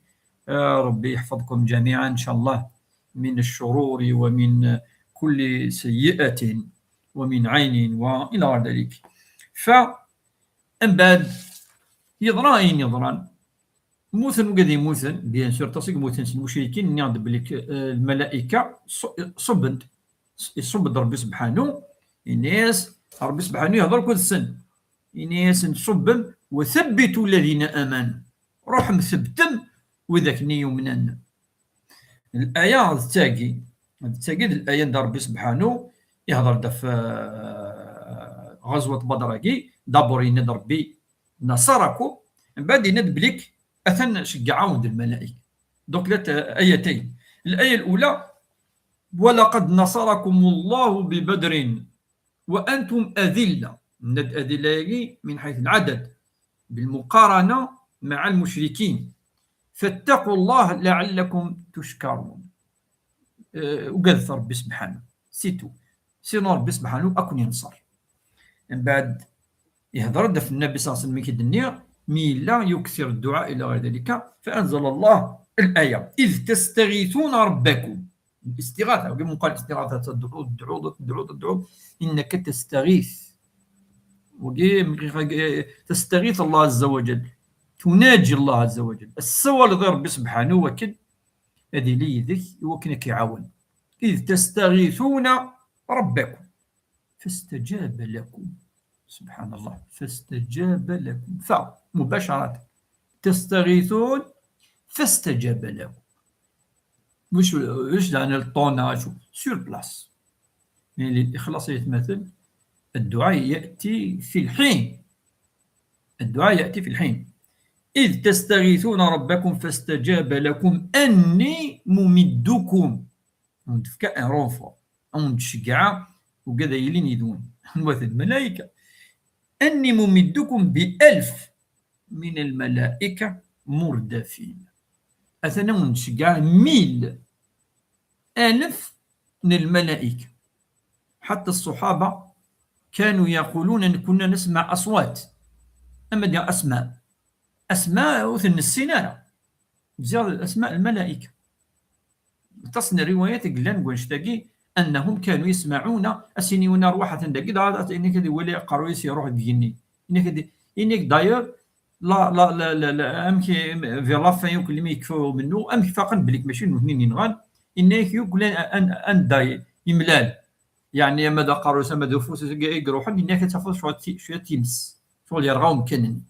آه، ربي يحفظكم جميعا إن شاء الله من الشرور ومن كل سيئة ومن عين وإلى غير ذلك. ف أم بعد يضرا إن يضرا Mmuten wigad yemmuten, bien sûr, aṭas i yemmuten s lmucrikin, nniɣ-d belli k-, eh, lmalayka ṣ-, ṣubben-d, ṣ-, iṣubb-d Ṛebbi sebḥanu, yenna-yas, Ṛebbi sebḥanu ihdeṛ akked-sen, yenna-yasen, ṣubbem, وثبتوا الذين آمنوا, ṛuḥem, tebtem widak-nni yumnen. Laya d tagi, d tagi d laya anda Ṛebbi sebḥanu ihdeṛ-d ɣef, eh, ɣazwat Badr-agi, d'abord yenna-d Ṛebbi, نصركم, mbeɛd yenna-d belli atan ceggeɛ-awen-d lmalayek. Donc, la t-, ayatayn. الآية الأولى: ولقد نصركم الله ببدر وأنتم أذلة. Nenna-d أذلة-agi من حيث العدد بالمقارنة مع المشركين. فاتقوا الله لعلكم تشكرون. Eh, ugadet Ṛebbi sebḥanu. C'est tout. Sinon Ṛebbi sebḥanu ad ken-inṣer. Mbeɛd ihdeṛ-d ɣef Nnbi صلى الله عليه وسلم, mi k-id-nniɣ, mi yella يكثر الدعاء إلى غير ذلك, فأنزل الله الآية: إذ تستغيثون ربكم. الاستغاثة, wagi meqqar الاستغاثة, tedɛuḍ, tedɛuḍ, tedɛuḍ, tedɛuḍ, إنك تستغيث. Wagi, تستغيث الله عز وجل, تناجي الله عز وجل, tessawaleḍ i Ṛebbi sebḥanu wakken ad yili yid-k, i wakken ad k-iɛawen. إذ تستغيثون ربكم فاستجاب لكم. سبحان الله. فاستجاب لكم. ف مباشرة. تستغيثون فاستجاب لكم. مش، مش يعني الطوناج. Sur place. يعني الإخلاص يتمثل. الدعاء يأتي في الحين. الدعاء يأتي في الحين. إذ تستغيثون ربكم فاستجاب لكم أني ممدكم. Ad wen-d-fkeɣ un renfort. Ad wen-d-ceggɛeɣ, ugad ad yilin yid-wen. Anwa-ten? Lmalayka. أني ممدكم بألف من الملائكة مردفين. Atan ad wen-d-ceggɛeɣ mille, alef n lmalayek. حتى الصحابة كانوا يقولون أن كنا نسمع أصوات. Ama d asma. Asma ur ten-nessin ara. Ziɣ asma lmalayek. Aṭas n rriwayat i yellan deg wannect-agi, أنهم كانوا يسمعون, ad s-yini win ṛwaḥ atan dagi, dɣa ad, ad, inek ad iwali aqerruy-is iṛuḥ deg igenni. Inek ad, inek d'ailleurs, la, la, la, la, la, amek i, vers la fin yakk, imi yekfa umennuɣ, amek faqen belli mačči d nutni i yenɣan, inna-yak yakk lan, an, anda imlal. Yeɛni ama d aqerru-s ama d ufus i iruḥen, yenna-k ad tafeḍ cwiṭ ti-, cwiṭ times, cɣel yerɣa umkan-nni.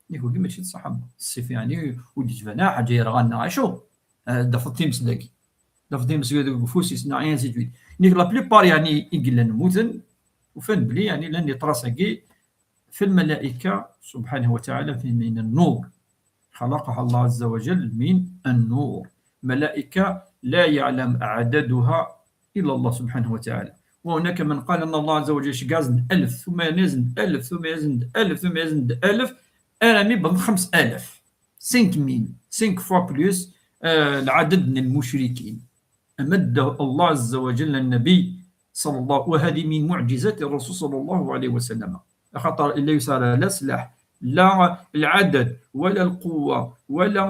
Nekk wagi mačči d ṣṣaḥaba. Ssif yeɛni ur d-yettban ara ḥaǧa yerɣan neɣ acu. Ah, d-tafeḍ times dagi. D-tafeḍ times deg ufus-is neɣ ainsi de suite. Nekk la plupart yeɛni i yellan mmuten, ufan belli yeɛni llan les traces-agi في الملائكة سبحانه وتعالى في، من النور. خلقها الله عز وجل من النور. ملائكة لا يعلم عددها إلا الله سبحانه وتعالى. وهناك من قال أن الله عز وجل شقازن ألف، ثم يزن ألف، ثم يزن ألف، ثم يزن ألف، أنا مي بض خمس آلاف. Cinq mille، cinq fois plus، آه، العدد من المشركين. أمد الله عز وجل النبي صلى الله، وهذه من معجزات الرسول صلى الله عليه وسلم. خاطر لا يسعى لا سلاح، لا العدد، ولا القوة، ولا،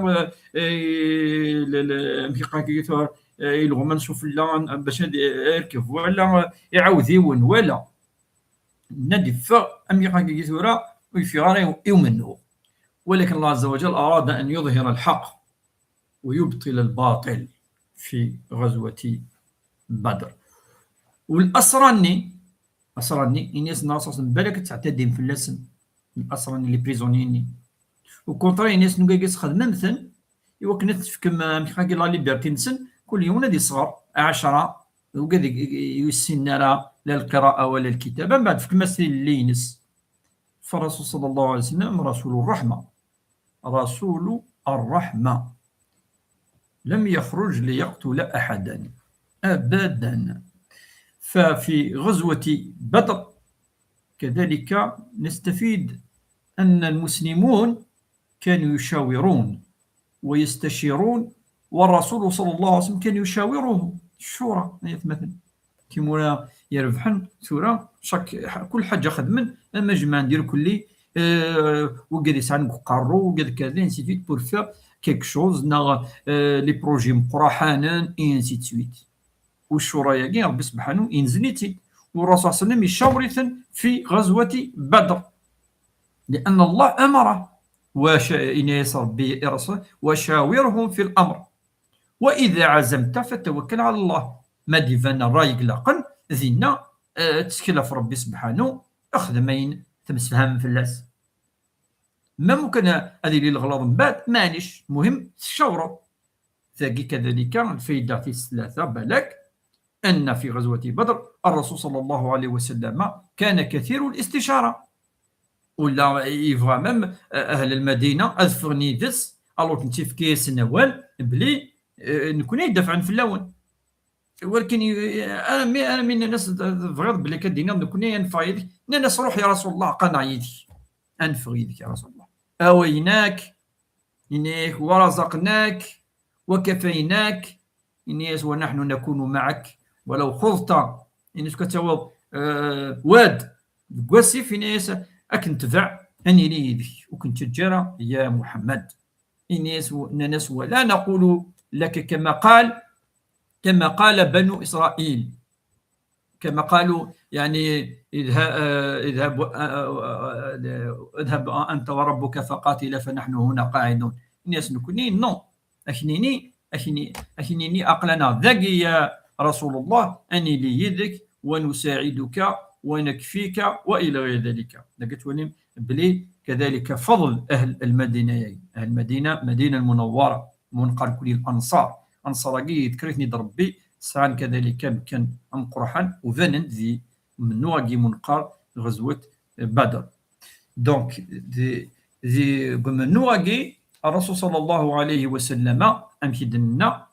آه، لا، لا، كيف يقول، آه، الغمان شوف لا باش يركب، ولا يعاود يون، ولا. نادي ف أم يقول كي ثورة، ويفي غير يومنه. ولكن الله عز وجل أراد أن يظهر الحق ويبطل الباطل في غزوة بدر. والأسرى-nni، الأسرى-nni، إني سنا رصاص بالك تعتدي في اللسن. الأسرى-nni، les prisonniers-nni. Au contraire، إني سنا قاقس خدمة مثلا، يوكنا تفكم، آه، مخاقي la liberté نسن، كل يوم نادي صغار، عشرة، وقد يسنرا لا القراءة ولا الكتابة، من بعد فكما سي اللينس. فالرسول صلى الله عليه وسلم رسول الرحمة، رسول الرحمة، لم يخرج ليقتل أحدا أبدا. ففي غزوة بدر كذلك نستفيد أن المسلمون كانوا يشاورون ويستشيرون، والرسول صلى الله عليه وسلم كان يشاورهم الشورى، يعني مثلا. Timura irebḥen tura, chaque, كل حاجة خدمن، أما جمع ندير كلي، آه، وقد يسعى نقارو، وقد كذا، ainsi de suite, pour faire quelque chose، نا، آه، les projets مقرحانن، et ainsi de suite. والشورى ياكي ربي سبحانه ينزل يتيد. والرسول صلى الله عليه وسلم يشاورثن في غزوة بدر. لأن الله أمره. وش-، إن يسر بي الرسول، "وشاورهم في الأمر. وإذا عزمت فتوكل على الله." ما ديفان الراي قلقن، ذينا، آه، تسكيلة في ربي سبحانه، اخدم أين تمسفهم في الناس. ما ممكن هذه اللي الغلاظ من بعد، معليش، مهم تشاوروا. ثاقي كذلك الفايدة في الثلاثة، بالك، أن في غزوة بدر الرسول صلى الله عليه وسلم كان كثير الاستشارة. ولا يبغى même أهل المدينة أذفغني ذس، alors كنت في كيس نوال بلي، آه، نكون يدافعن في اللون. ولكن ي-، أنا مي، أنا من الناس بغيض بلي كدينا نكون ينفع يدك. الناس: "روح يا رسول الله، قنع يدك. أنفغ يدك يا رسول الله. أويناك، إنك ورزقناك وكفيناك." إنيس: "ونحن نكون معك ولو خضت." إنيس كتاوض، آه، واد قواسي في نيس أكن تبع أني لي يدك وكنت تجرى يا محمد. إنيس و-، ننس: "ولا نقول لك كما قال، كما قال بنو إسرائيل." كما قالوا، يعني، اذه-، آه، اذهب، آه، آه، آه، اذهب أنت وربك فقاتلا فنحن هنا قاعدون. الناس نكوني، نو. أكنيني، أكني-، أكنيني أقلنا ذاك يا رسول الله، أني لي يدك ونساعدك ونكفيك وإلى غير ذلك. لقيت ولي بلي كذلك فضل أهل المدينة، يعني أهل المدينة، مدينة المنورة، منقر كل الأنصار. أنصار كي ذكرتني ربي، سعان كذلك كان أمقرحان وبنن ذي منوغي منقر غزوة بدر. Donc، ذي، ذي منوغي الرسول صلى الله عليه وسلم أمكدنا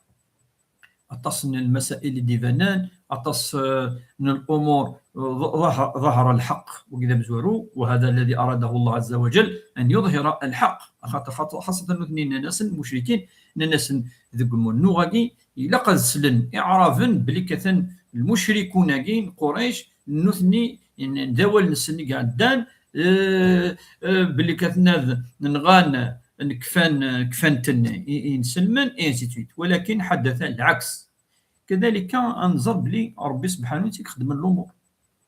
أطاس من المسائل اللي ديفانان، أطاس، آه، من الأمور، آه، ظ-، ظهر، ظهر الحق وكذا مزورو، وهذا الذي أراده الله عز وجل أن يظهر الحق. خاطر، خاطر خاصة اثنين ناس المشركين، ناس ذقموا النوغاكي، إلا قد سلن إعرابا بلي كثن المشركون كين قريش، نثني إن دول نسني قاعد دان، آه، آه، بلي كثن نغان نكفان، كفان تن إنسلمن، إنسيتويت. ولكن حدث العكس. كذلك أنظر بلي ربي سبحانه وتعالى يخدم الأمور.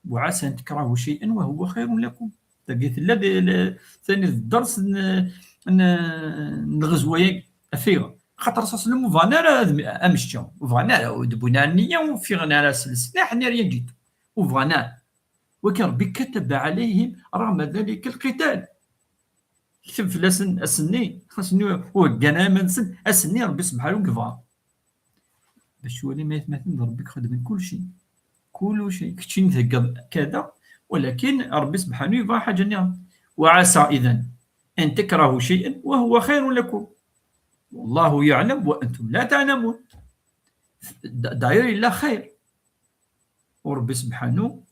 "وعسى أن تكرهوا شيئا وهو خير لكم". تلقيت لا دي-، لا-، ثاني الدرس ن-، ن-، نغزويا أفيغ. خاطر صاص لهم فانا راه أمشتهم. فانا راه دبونا النية وفيغنا راه السلاح، ني ريان جيتو. ur bɣan ara. Wagi Ṛebbi kataba ɛalayhim raɣma dalik lqital. Kteb fell-asen ass-nni, ass-nni ur heggan ara iman-nsen, ass-nni Ṛebbi sebḥanu yebɣa. Bac twalim ay atmaten d Ṛebbi i ixeddmen kulci. Kulci. Keččini theggaḍ kada, walakin Ṛebbi sebḥanu yebɣa ḥaǧa nniḍen. وعسى إذن أن تكرهوا شيئا وهو خير لكم والله يعلم وأنتم لا تعلمون. D-, d'ailleurs yella xir. U Ṛebbi sebḥanu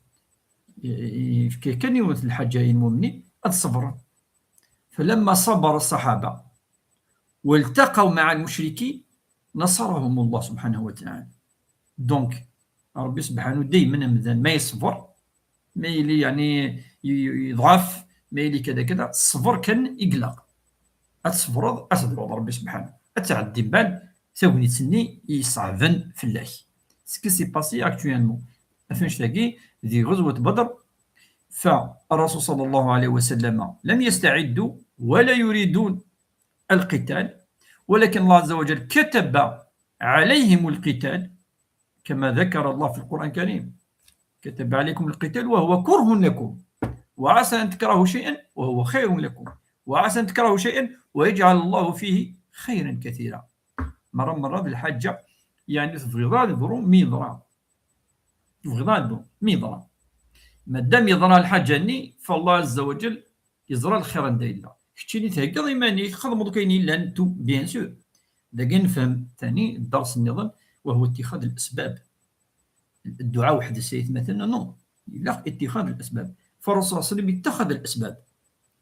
i-, i-, yefka kan yiwet n lḥaǧa i lmumnin, ad ṣebren. فلما صبر الصحابة والتقوا مع المشركين نصرهم الله سبحانه وتعالى. Donc, Ṛebbi sebḥanu daymen amdan ma yeṣber, ma yili yeɛni y-, y-, yeḍɛef, ma yili kada kada, ṣṣber kan i ilaq. Ad tṣebreḍ, ad tedɛuḍ Ṛebbi sebḥanu. Ad tɛeddi mbeɛd tagnit-nni i iṣeɛben fell-ak. Ce qui s'est passé actuellement. Ɣef annect-agi, di ɣezwat Badr, فالرسول صلى الله عليه وسلم لم يستعدوا ولا يريدون القتال، ولكن الله عز وجل كتب عليهم القتال كما ذكر الله في القرآن الكريم: كتب عليكم القتال وهو كره لكم وعسى أن تكرهوا شيئا وهو خير لكم وعسى أن تكرهوا شيئا ويجعل الله فيه خيرا كثيرا. Merra merra d lḥaǧa, yeɛni tebɣiḍ ad yeḍru mi yeḍra. Tebɣiḍ ad yeḍru mi yeḍra. Ma dam yeḍra lḥaǧa-nni, فالله عز وجل yeẓra lxir anda yella. Keččini theggaḍ iman-ik, txedmeḍ akk ayen yellan, tout, bien sûr. Dagi nefhem tani dders nniḍen, وهو اتخاذ الأسباب. Dduɛa weḥd-s ay atmaten, non. Ilaq اتخاذ الأسباب. فالرسول صلى الله عليه وسلم اتخذ الأسباب.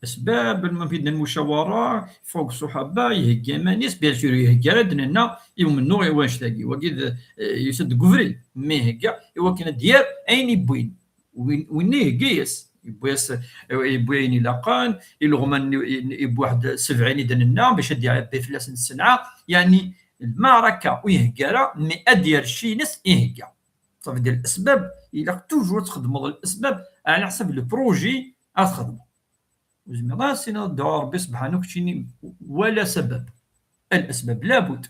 Asbab, lmum fi d-nnan mucawara, fawq ṣṣuḥaba, ihegga iman-is, bien sûr, ihegga ara d-nenna i umennuɣ i wanect-agi. Wagi d, eh, yusa-d deg ubrid, mi ihegga i wakken ad d-yerr ayen yewwin. Win, winna ihegga-yas, yewwi-yas, yewwi ayen ilaqen, ileɣman, yewwi waḥed sebɛin i d-nenna, bac ad d-iɛebbi fell-asen ssenɛa. Yeɛni, lmaɛraka ur ihegga ara, mi ad d-yerr cci-ines ihegga. Ça veut dire, lesbab, ilaq toujours ad txedmeḍ lesbab ɛla ḥsab le projet ad txedmeḍ. Ur zmireḍ ara s-tiniḍ dɛu Ṛebbi sebḥanu keččini wala sabab. Lesbab labud.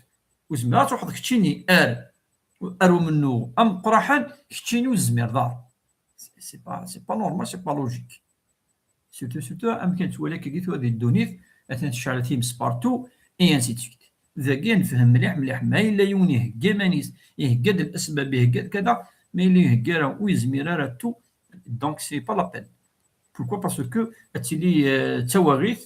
Ur zmireḍ ad truḥeḍ keččini ar, ar umennuɣ ameqqraḥan, keččini ur tezmireḍ ara. C'est, c'est pas, c'est pas normal, c'est pas logique. Surtout, surtout amek nettwali akkagi tura di ddunit, atan tecɛel times partout, et ainsi de suite. Dagi ad nefhem mliḥ mliḥ, ma yella yiwen ihegga iman-is, ihegga-d lesbab, ihegga-d kada, ma yella ihegga ara, ur yezmir ara, tout, donc c'est pas la peine. Pourquoi ? Parce que ad tili, euh, d tawaɣit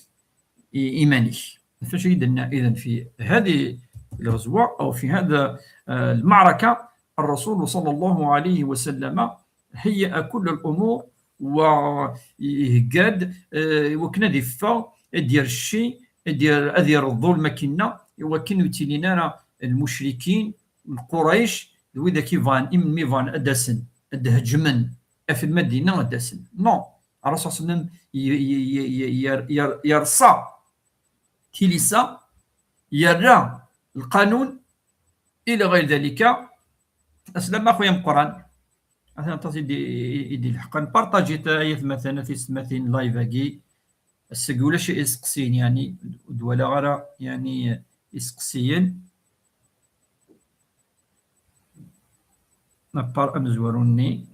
i iman-ik. Fac i d-nenna, إذن في هذه الغزوة أو في هذا، آه، المعركة، الرسول صلى الله عليه وسلم هيأ كل الأمور، wa ihegga-d, eh, i wakken ad iffeɣ, ad d-yerr cci, ad d-yerr, ad yerr ḍḍulm akkinna, i wakken ur ttilin ara lmucrikin, Lqurayc, d widak i bɣan, imenmi bɣan ad d-asen, ad d-heǧmen ɣef Lmadina, ad d-asen. Non, Ṛṛasul ṣalla Llahu ɛalayhi wa sallam y-, y-, y-, y-, yer-, yer-, yerṣa tilisa, yerra lqanun, ila ɣayr dalika. Aslama a xuya ameqqran. Atan aṭas i d-, i d-, i d-ileḥqen. Partajit ay atmaten, a tisetmatin, live-agi. Ass-agi ulac iseqsiyen, yeɛni, ur d-walaɣ ara, yeɛni, iseqsiyen. Apart amezwaru-nni,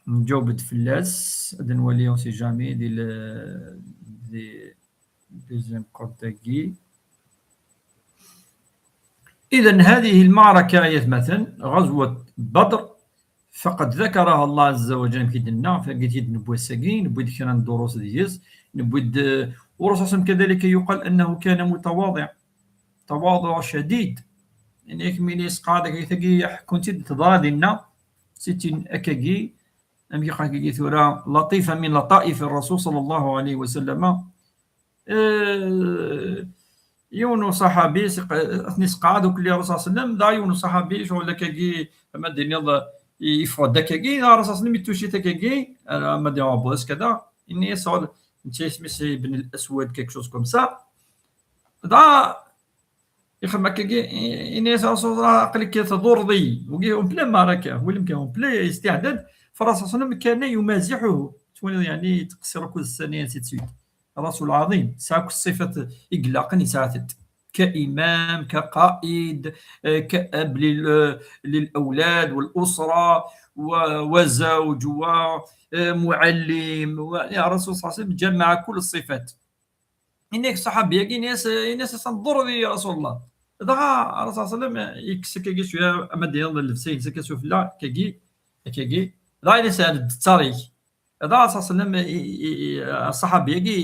nǧaweb-d fell-as, ad nwali, on sait jamais, di le, di deuxième compte-agi. إذن هذه المعركة، ay atmaten, غزوة بدر، فقد ذكرها الله عز وجل, amek i d-nenna, fagi-t-id newwi ass-agi, newwi-d kra n durus deg-s, newwi-d, eh, ur-, كذلك يقال أنه كان متواضع. تواضع شديد. Yeɛni, akken mi yesqeɛd akkagi, ḥekkun-tt-id teḍra dinna, sittin akkagi, amek i qqaren akkagi tura, لطيفة من لطائف الرسول صلى الله عليه وسلم. Eh, yiwen uṣaḥabi, siq-, ad ten-isqeɛd ukli Ṛṛasul ṣalla Llahu ɛalayhi wa sallam, dɣa yiwen uṣaḥabi, ccɣel akkagi, ama d-tiniḍ, yeffeɣ-d akkagi, dɣa Ṛṛasul ṣalla Llahu ɛalayhi wa sallam ittucit akkagi, ama d-iɛebbeḍ-as kada, ini-as, ccɣel, netta isem-is Ibn al-Aswad, quelque chose comme ça. Dɣa ixdem akkagi, i-, ini-as Ṛṛasul ṣalla Llahu ɛalayhi wa sallam, aql-ik tḍurreḍ-iyi. Wagi en pleine maraka, wali kan en pleine istiɛdad, فالرسول صلى الله عليه وسلم كان يمازحه. Twaliḍ, yeɛni, yettqeṣṣir akked-s, ainsi de suite. Ṛṛasul ɛaḍim, yesɛa akk ṣṣifat i ilaqen, yesɛa-tent. كإمام، كقائد، آه، كأب لل-، للأولاد والأسرة، و-، وزوج، و-، آه، معلم، و-، يعني الرسول صلى الله عليه وسلم جمع كل الصفات. Yenna-yak ṣṣaḥabi-agi, yenna-yas, yenna-yas: "Ḍḍur di Rasulullah." Dɣa Rasul صلى الله عليه وسلم yekkes akkagi cwiya, ama d-yenniḍ llebsa ines akka sufella, akkagi, akkagi. Dɣa yenna-yas: "Ɛeddi-d ttar-ik." Dɣa Rasul صلى الله عليه وسلم, i, i, i, ṣṣaḥabi-agi,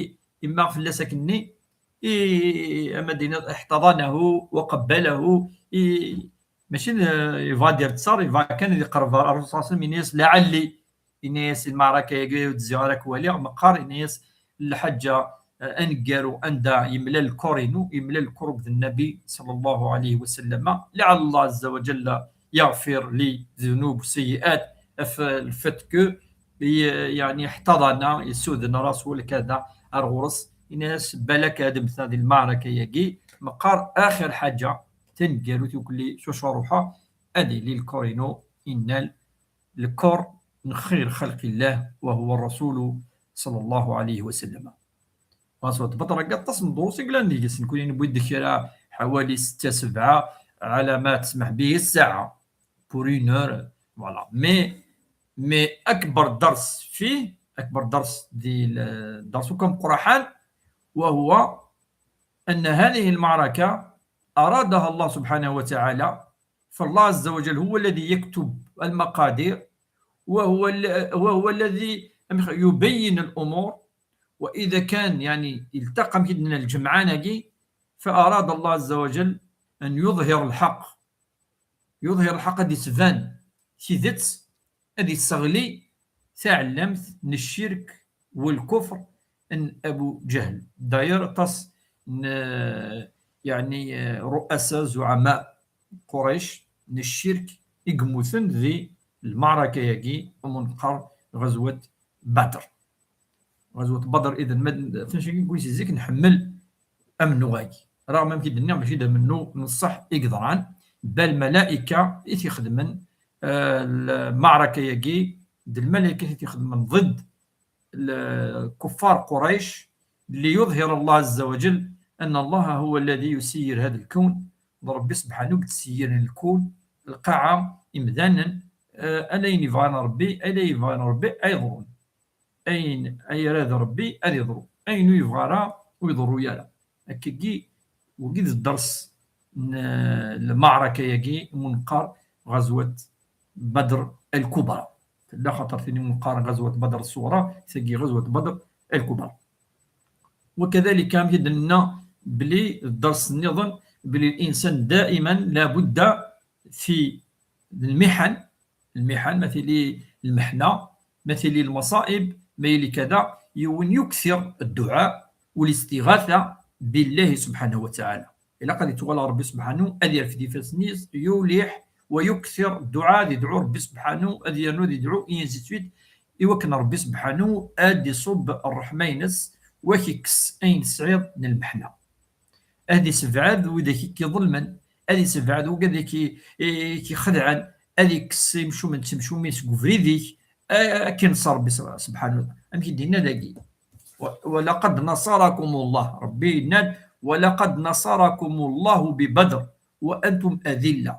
immeɣ fell-as akkenni, i, ama d-yenniḍ: "احتضنه وقبله", i, mačči d, yebɣa ad d-yerr ttar, yebɣa kan ad iqerreb ɣer Rasul صلى الله عليه وسلم, yenna-yas: "لعلي", yenna-yas, "Lmeɛraka-agi ur d-zziɣ ara k-waliɣ", meqqar yenna-yas: "Lḥaǧa, eh, aneggaru anda yemlal lkur-inu, yemlal lkurub d Nnabi صلى الله عليه وسلم, لعل الله عز وجل يغفر لي ذنوب وسيئات", ɣef le fait que, y-, yeɛni, احتضن, yessuden Rasul kada ar ɣur-s, yenna-yas: "Balak ad mmteɣ di lmeɛraka-agi", meqqar: "Axir ḥaǧa, taneggarut yukelli s wacu ruḥeɣ, ad yili lkur-inu innal lkur n xir xalqillah, wa huwa Rasulu صلى الله عليه وسلم." Ɣas ur tbeṭṭel akka aṭas n ddrus i yellan deg-s, nekkni newwi-d kra ḥawali setta, sebɛa, على ما تسمح به الساعة, pour une heure, voilà. Mais, mais أكبر درس فيه، أكبر درس di l-, درس كم قرحان، وهو أن هذه المعركة أرادها الله سبحانه وتعالى، فالله عز وجل هو الذي يكتب المقادير، وهو ال-، وهو الذي يبين الأمور. وإذا كان، يعني، التقى مثلنا الجمعان هاكي، فأراد الله عز وجل أن يظهر الحق، يظهر الحق, ad d-isban tidet, ad isseɣli taɛellamt n ccirk والكفر n Abu Jahl. D'ailleurs, aṭas n, yeɛni, رؤساء, زعماء قريش n ccirk i yemmuten di lmeɛraka-agi umi neqqar غزوة بدر. غزوة بدر, إذن, ma d-, ɣef wannect-agi, newwi si zik nḥemmel amennuɣ-agi. Raɣem amek i d-nniɣ, mačči d amennuɣ n ṣṣeḥ i yeḍran, bal lmalayka i t-ixedmen, eh, lmeɛraka-agi, d lmalayka i t-ixedmen ضد الكفار قريش, ليظهر الله عز وجل أن الله هو الذي يسير هذا الكون. D Ṛebbi subḥanu i yettseyyiren lkun, lqaɛa, imdanen, eh, ala ayen yebɣan Ṛebbi, ala ayen yebɣan Ṛebbi ay ḍrun. Ayen ay irad Ṛebbi ad iḍru. Ayen ur yebɣi ara ur iḍerru ara. Akkagi, wagi d dders n lmeɛraka-agi umi neqqar غزوة بدر الكبرى. Tella xaṭer tin umi neqqar غزوة بدر الصغرى, tagi غزوة بدر الكبرى. وكذلك, amek i d-nenna belli d dders nniḍen, belli الإنسان دائما لابد في المحن, المحن, ma tili lmeḥna, ma tili lmaṣaib, ma yili kada, yiwen يكثر الدعاء والاستغاثة بالله سبحانه وتعالى. Ilaq ad ittuɣal ɣer Ṛebbi subḥanu, ad yerfed ifassen-is, yuliḥ, ويكثر الدعاء, ad idɛu Ṛebbi subḥanu, ad yernu ad idɛu, et ainsi de suite, i wakken Ṛebbi subḥanu ad d-iṣubb ṛṛeḥma-ines, wa k-ikkes ayen tesɛiḍ n lmeḥna. Ad issebɛed widak i k-iḍelmen, ad issebɛed wigad i k-, i k-ixedɛen, ad ikkes imcumen d timcumin seg ubrid-ik, a-, akken s Ṛebbi s-, subḥanu. Amek i d-yenna dagi? "Wa-, ولقد نصركم الله", Ṛebbi yenna-d: "ولقد نصركم الله ببدر وأنتم أذلة".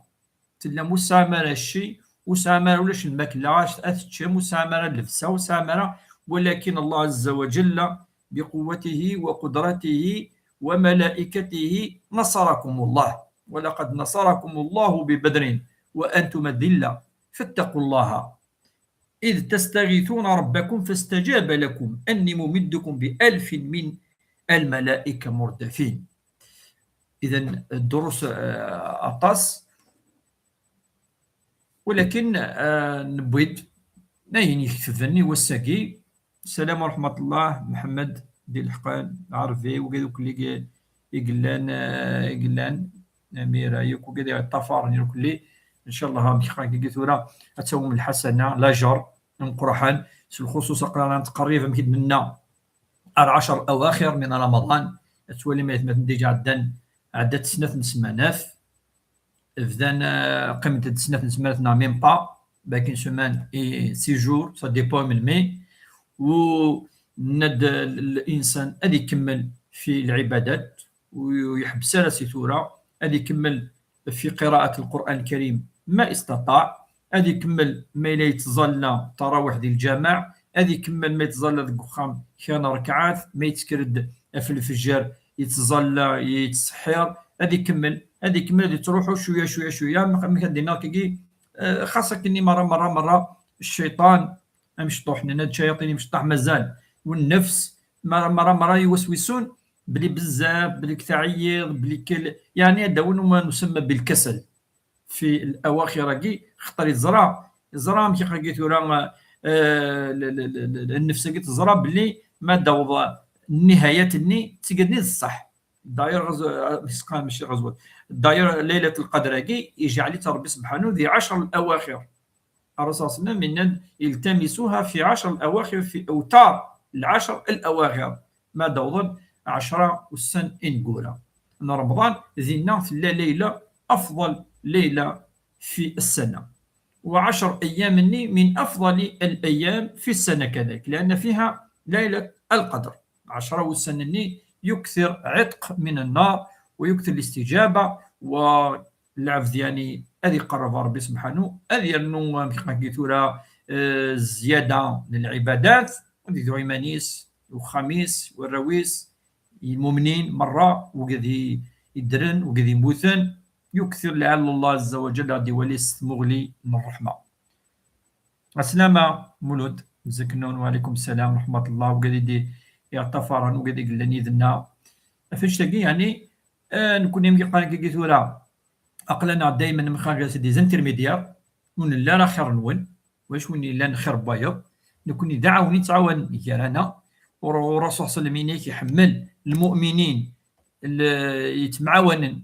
Tellam ur tesɛam ara cci, ur tesɛam ara ulac lmakla ad teččem, ur tesɛam ara llebsa, ur tesɛam ara, ولكن الله عز وجل بقوته وقدرته وملائكته نصركم الله. "ولقد نصركم الله ببدر وأنتم أذلة فاتقوا الله إذ تستغيثون ربكم فاستجاب لكم أني ممدكم بألف من الملائكة مردفين". Idan, ddrus, eh, aṭas. Walakin, eh, newwi-d ayen iketben i wass-agi. Salam wa rahmatullah, Mḥemmed Di Leḥqan, Lɛerbi, wigad akk i, i yellan, eh, i yellan, Amira, yakk wigad i ɣ-iṭṭafaren irkelli. Ncallah, amek xaqigi tura, ad tawim lḥasana, lajer, ameqqran, s lxuṣuṣ aql-aɣ nettqerrib, amek i d-nenna, ar ɛecr awaxir min Ramaḍan. Ad twalim aytmaten déjà ɛeddan, ɛeddat snat n smanat. Bdan, eh, qqiment-d snat n smanat neɣ même pas, bac une semaine et six jours, ça dépend melmi. U nenna-d l-, l-, l'insan ad ikemmel fi lɛibadat, ur yeḥbes ara si tura, ad ikemmel fi qiraat Lqur'an Lkarim ma istataɛ, ad ikemmel ma yella yettẓalla tarawiḥ di lǧameɛ, ad ikemmel ma yettẓalla deg uxxam kra n ṛekɛat, ma yettker-d ɣef lfejr yettẓalla, yettseḥḥir, ad ikemmel, ad ikemmel, ad yettruḥu cwiya, cwiya, cwiya, amek ad d-iniɣ akkagi, eh, xas akkenni merra, merra, merra, cciṭan amecṭuḥ, nenna-d ccayaṭin imecṭaḥ mazal, u nnefs, merra, merra, merra, iwaswisun, bli bezzaf, bli teɛyiḍ, bli kel-, yeɛni ad d-awen ma nusemma bilkasal fi lawaxir-agi, xaṭer yeẓra, yeẓra amek iqagi tura, eh, l-, l-, l-, l-, nnefs-agi teẓra belli ma d-taweḍ nnihayat-nni, d tigad-nni d ṣṣeḥ. D'ailleurs, ɣez-, eh, mačči ɣezwat. D'ailleurs, Laylat Lqadr-agi, ijeɛl-itt Ṛebbi Sebḥanu di ɛecṛ lawaxir. Ṛṛasul ṣalla Llahu ɛalayhi wa sallam yenna-d: التمسوها في عشر الأواخر، في أوتار العشر الأواخر. Ma d-awḍen ɛecṛa ussan ineggura n Remḍan, dinna tella Layla, أفضل ليلة في السنة. وعشر أيام-nni من أفضل الأيام في السنة كذلك، لأن فيها ليلة القدر. Ɛecṛa wussan-nni يكثر عتق من النار ويكثر الاستجابة، والعبد يعني ad iqerreb ɣer Ṛebbi Sebḥanu, ad yernu, amek qqaren tura, eh, zzyada n lɛibadat, ad iduɛ iman-is, uxxam-is, warraw-is, lmumnin merra, wigad i-, iddren, wigad immuten, يكثر لعل الله عز وجل ad iwali s tmuɣli n ṛṛeḥma. Aslama Mulud, mzeknun, wa alaykum salam wa rahmatullah, wigad i d-iɣṭafaren, wigad i yellan yid-nneɣ. Ɣef annect-agi, yeɛni, eh, nekkni mi yeqqaren akkagi tura, aql-aneɣ daymen mxaɣ des intermédiaires, ur nelli ara xir-nwen, wacu win yellan xir n wayeḍ, nekkni d aɛawen i nettɛawan gar-aneɣ, u Ṛṛasul ṣalla Llahu ɛalayhi wa sallam iḥemmel lmu'minin, l-, yettemɛawanen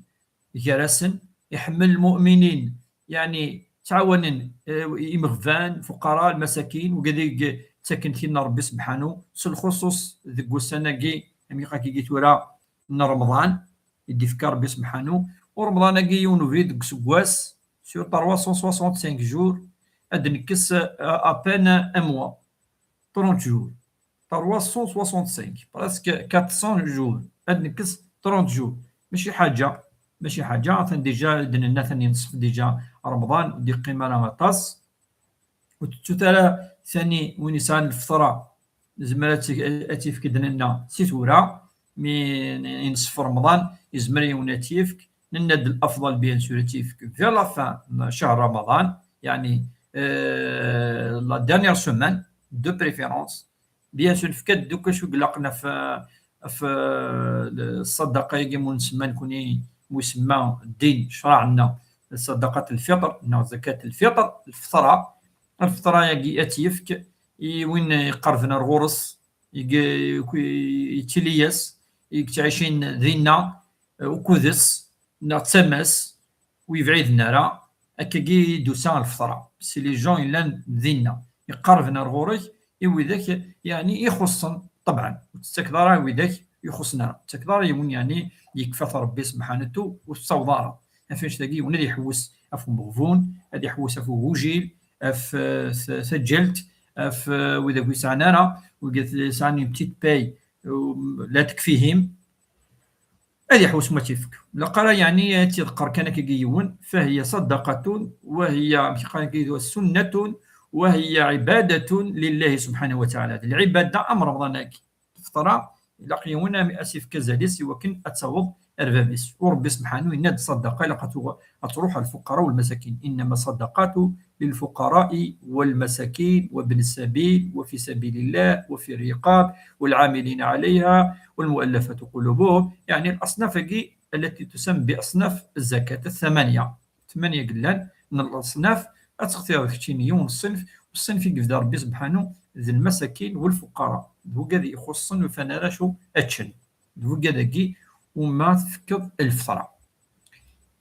gar-asen, iḥemmel lmu'minin, yeɛni ttɛawanen, eh, imeɣban, fuqara, lmasakin, wigad i yettaken tinna n Ṛebbi Sebḥanu, s lxuṣuṣ deg ussan-agi, amek aqagi tura n Remḍan, i d-ifka Ṛebbi Sebḥanu. U Remḍan-agi yiwen ubrid deg useggas, sur trois cent soixante-cinq jours, ad nekkes, euh, à peine un mois, trente jours. Trois cent soixante-cinq, presque quatre cents jours, ad nekkes trente jours. Mačči ḥaǧa, mačči ḥaǧa, atan déjà d-nenna, atan yenṣef déjà Remḍan, ur d-yeqqim ara aṭas. Ur tettut ara tani win yesɛan lfeṭra, yezmer ad tt-, ad tt-yefk d-nenna si tura, mi yenṣef Remḍan, yezmer yiwen ad tt-yefk, nenna-d l'afḍal, bien sûr, ad tt-yefk vers la fin n ccher Remḍan, yeɛni, euh, la dernière semaine, de préférence. Bien sûr, nefka-d akk acu ilaqen ɣef, ɣef, euh, ṣṣadaqa-agi mu nsemma nekkni, mu isemma ddin, ccṛeɛ-nneɣ, ṣṣadaqat lfiṭr, neɣ zakat lfiṭr, lfeṭra. Lfeṭra-agi ad tt-yefk i win iqerben ar ɣur-s, i, i, yettili-yas, i yettɛicin dinna, eh, ukud-s, neɣ d tama-s, ur yebɛiden ara, akkagi i d-tusa lfeṭra. Si les gens yellan dinna, iqerben ar ɣur-k, i widak, yeɛni, ixuṣṣen, ṭebɛen, ur tettakeḍ ara i widak ixuṣṣen ara, ur tettakeḍ ara yiwen, yeɛni, yekfa-t Ṛebbi sebḥanatu, ur tettaweḍ ara. Ɣef annect-agi, yiwen ad iḥewwes ɣef umeɣbun, ad iḥewwes ɣef ugujil, ɣef, eh, t-, taǧǧalt, ɣef, eh, widak ur yesɛan ara, wigad yesɛan une petite paye, um, la tekfihim, ad iḥewwes ma tt-ifk. Laqara, yeɛni, ad tt-iḍeqqer kan akkagi yiwen, فهي صدقة وهي, amek qqaren akkagi, سنة وهي عبادة لله سبحانه وتعالى. D lɛibada am Remḍan-agi. Lfeṭra, ilaq yiwen ad s-ifk azal-is i wakken ad taweḍ ar bab-is. U Ṛebbi sebḥanu yenna-d ṣṣadaqa ilaq ad tuɣ-, ad truḥ ar lfuqara u lmasakin. إنما الصدقات للفقراء والمساكين وابن السبيل وفي سبيل الله وفي الرقاب والعاملين عليها والمؤلفة قلوبهم. Yeɛni, الأصناف-agi التي تسمى بأصناف الزكاة الثمانية. Tmanya i yellan n leṣnaf, ad textireḍ keččini yiwen ṣṣenf, u ṣṣenf i yebda Ṛebbi sebḥanu d lmasakin u lfuqara. D wigad i ixuṣṣen, ur ufan ara acu ad ččen. D wigad-agi umi tefkeḍ lfeṭra.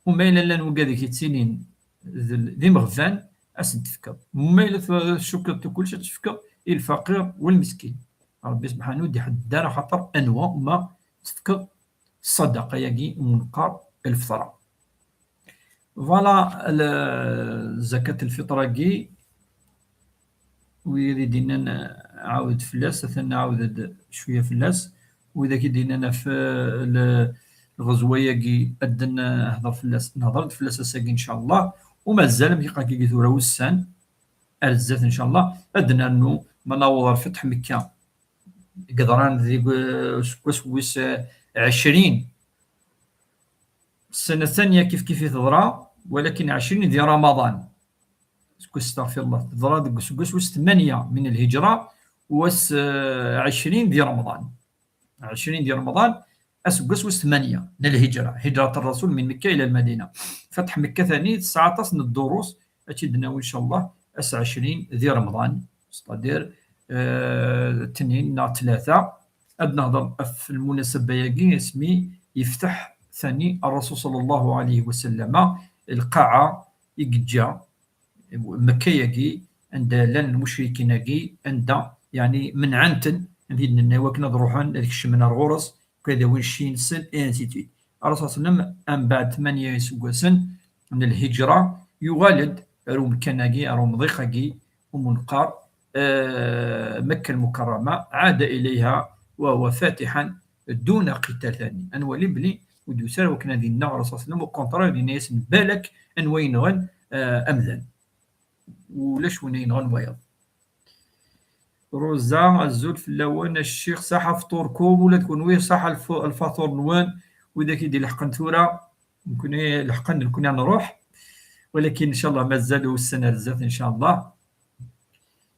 U ma yella llan wigad i k-yettinin d l-, d imeɣban, ad sen-tefkeḍ. U ma yella tcukkeḍ kullec, ad tefkeḍ i lfaqir u lmiskin. Ṛebbi sebḥanu ur d-iḥedded ara axaṭer anwa umi tefkeḍ ṣṣadaqa-agi umi neqqar lfeṭra. Voilà, le-, zakat lfiṭr-agi, wid i d-yennan ɛawed fell-as, atan nɛawed-d cwiya fell-as, widak i d-yennan ɣef, eh, le-, Lɣezwa-agi ad d-nehder fell-as, nehder-d fell-as ass-agi, ncallah. U mazal, amek i qqaren tura, ussan ar zdat, ncallah, ad d-nernu ma naweḍ ɣer Fetḥ Mekka. Yeḍran deg, eh, useggas wis, eh, ɛecrin. Ssena thaniya kif kif i teḍra, walakin ɛecrin di Ramaḍan. Seg, astaɣfirullah, teḍra deg useggas wis tmanya min lhijra, u ass, eh, ɛecrin di Remḍan. Ɛecrin di Remḍan, aseggas wis tmanya n lhijra, hijrat Rasul min Mekka ila Lmadina. Fatḥ Mekka thani tesɛa aṭas n ddurus, ad tt-id-nawi, ncallah, ass ɛecrin di Remḍan, c'est-à-dire, eh, tnin neɣ tlata. Ad nehder ɣef lmunasaba-agi, asmi yefteḥ thani Rasul sallallahu alayhi wa sallam lqaɛa i yeǧǧa Mekka-agi, anda llan lmucrikin-agi, anda, yeɛni, menɛen-ten, amek i d-nenna, i wakken ad ruḥen, ad kecmen ar ɣur-s, ad awin cci-nsen, et ainsi de suite. Rasul sallam, mbeɛd tmanya iseggasen n lhijra, yuɣal-d ar umkan-agi, ar umḍiq-agi, umu neqqar, eh, Mekka Lmukarrama, عاد إليها وهو فاتحا دون قتال ثاني. Ad nwali belli ur d-yusi ara wakken ad yenɣ Rasul sallam, au contraire, yenna-yasen: "Balak anwa yenɣen, eh, amdan." Ulac win yenɣen wayeḍ. Roza, azul fell-awen, a ccix, ṣaḥ afṭur-kum, ula d kunwi ṣaḥ lf-, lfaṭur-nwen, widak i d-ileḥqen tura, nekni leḥqen, nekni ad nruḥ, walakin, ncallah, mazal ussan ar zdat, ncallah.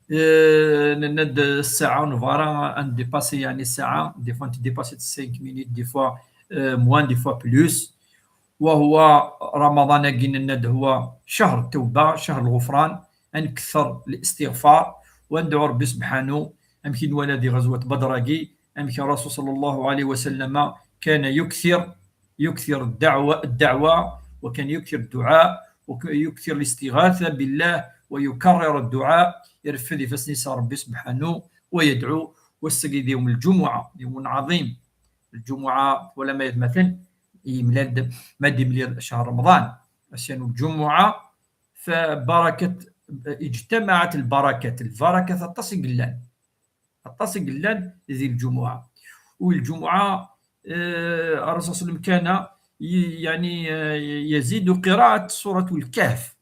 Eh, nenna-d ssaɛa, ur nebɣi ara ad ndipasi, yeɛni, ssaɛa, des fois ntedipasi cinq minutes, des fois, euh, moins, des fois plus. وهو رمضان-agi, nenna-d, هو شهر التوبة، شهر الغفران، ad nketteṛ الاستغفار, u ad ndɛu Ṛebbi sebḥanu, amek i nwala di ɣezwat Badr-agi, amek Rasul sallallahu alayhi wa sallam كان يكثر يكثر الدعوة، الدعوة، وكان يكثر الدعاء، ويكثر الاستغاثة بالله، ويكرر الدعاء, ireffed ifassen-is ar Ṛebbi sebḥanu, ويدعو, wass-agi d يوم الجمعة, يوم عظيم. الجمعة, twalam ay atmaten, yemlal-d, ma d-yemlal ccher Remḍan, ass-a n lǧumuɛa, فبركة, اجتمعت البركات, lbarakat aṭas i yellan. Aṭas i yellan di lǧumuɛa. U lǧumuɛa, eh, Rasul sallam كان ي-, يعني, eh, يزيد قراءة سورة الكهف.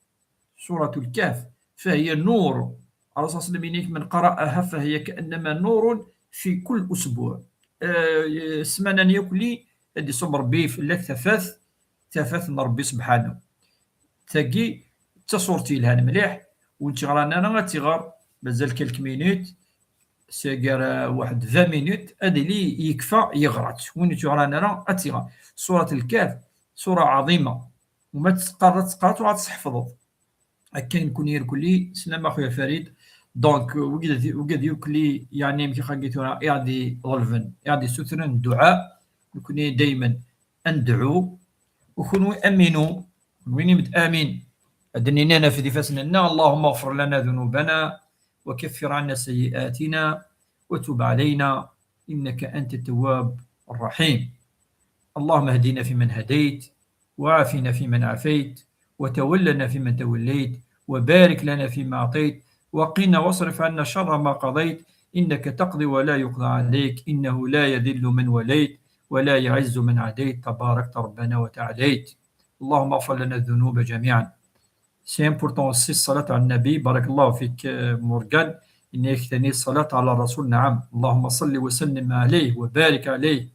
سورة الكهف فهي نور. Rasul sallam yenna-k: "من قرأها فهي كأنما نور في كل أسبوع." Eh, ssmana-nni akk ad d-iṣubb Ṛebbi fell-ak tafat, tafat n Ṛebbi sebḥanu. Tagi d taṣurt yelhan mliḥ, win tt-iɣran ara ad tt-iɣer, mazal quelques minutes, seg ara waḥed vingt minutes, ad ili yekfa yeɣra-tt. Win ur tt-iɣran ara ad tt-iɣer. Surat Lkahf, sura ɛḍima. U ma teqqareḍ, ad teqqareḍ, u ad tseḥfḍeḍ. Akka i nekni irkelli, sslam a xuya Farid. Donc, wigad, wigad irkelli, yeɛni, amek i xaggi tura, i ɣ-d-iḍelben, i ɣ-d-issutren dduɛa, nekni daymen ad nedɛu, u kunwi aminu, kunwi inimd amin. Ad d-nini anaf di ifassen-nneɣ: اللهم اغفر لنا ذنوبنا وكفر عنا سيئاتنا وتب علينا إنك أنت التواب الرحيم. اللهم اهدنا فيمن هديت، وعافنا فيمن عافيت، وتولنا فيمن توليت، وبارك لنا فيما أعطيت، وقنا واصرف عنا شر ما قضيت، إنك تقضي ولا يقضى عليك، إنه لا يذل من واليت، ولا يعز من عاديت، تباركت ربنا وتعاليت. اللهم اغفر لنا الذنوب جميعا. C'est important aussi الصلاة على النبي. بارك الله فيك, آه، مورغان. إنك ثاني الصلاة على الرسول، نعم. اللهم صل وسلم عليه وبارك عليه.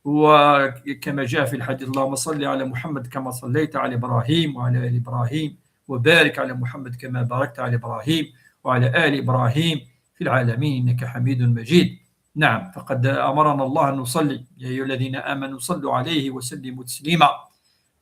وكما جاء في الحديث: اللهم صل على محمد كما صليت على إبراهيم وعلى آل إبراهيم، وبارك على محمد كما باركت على إبراهيم وعلى آل إبراهيم في العالمين إنك حميد مجيد. نعم، فقد أمرنا الله أن نصلي: يا أيها الذين آمنوا صلوا عليه وسلموا تسليما.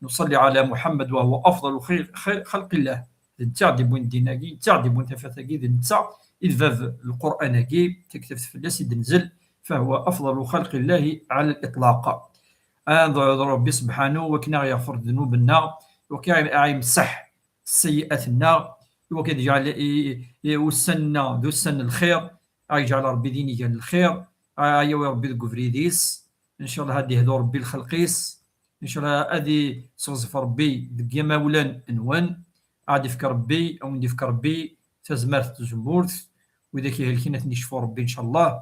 نصلي على محمد وهو أفضل خير، خير خلق الله. D netta i d-yewwin ddin-agi, d netta i d-yewwin tafat-agi, d netta i d bab Lqur'an-agi, taktabt fell-as i d-tenzel, فهو أفضل خلق الله على الإطلاق. Ad nḍeɛ Ṛebbi sebḥanu wakken ad aɣ-yeɣfer ddnub-nneɣ, wakken ad aɣ-yemseḥ sseyyi'at-nneɣ, wakken ad yeǧɛel i, i, i ussan-nneɣ d ussan n lxir, ad aɣ-yeǧɛel Ṛebbi d inigan n lxir, ad aɣ-yawi Ṛebbi deg ubrid-is, ncallah ad ihdu Ṛebbi lxelq-is, ncallah ad iseɣzef Ṛebbi deg yimawlan-nwen, ad aɣ-d-ifk Ṛebbi, ad wen-d-ifk Ṛebbi tazmert d tzemmurt, widak ihelken ad ten-icfu Ṛebbi ncallah,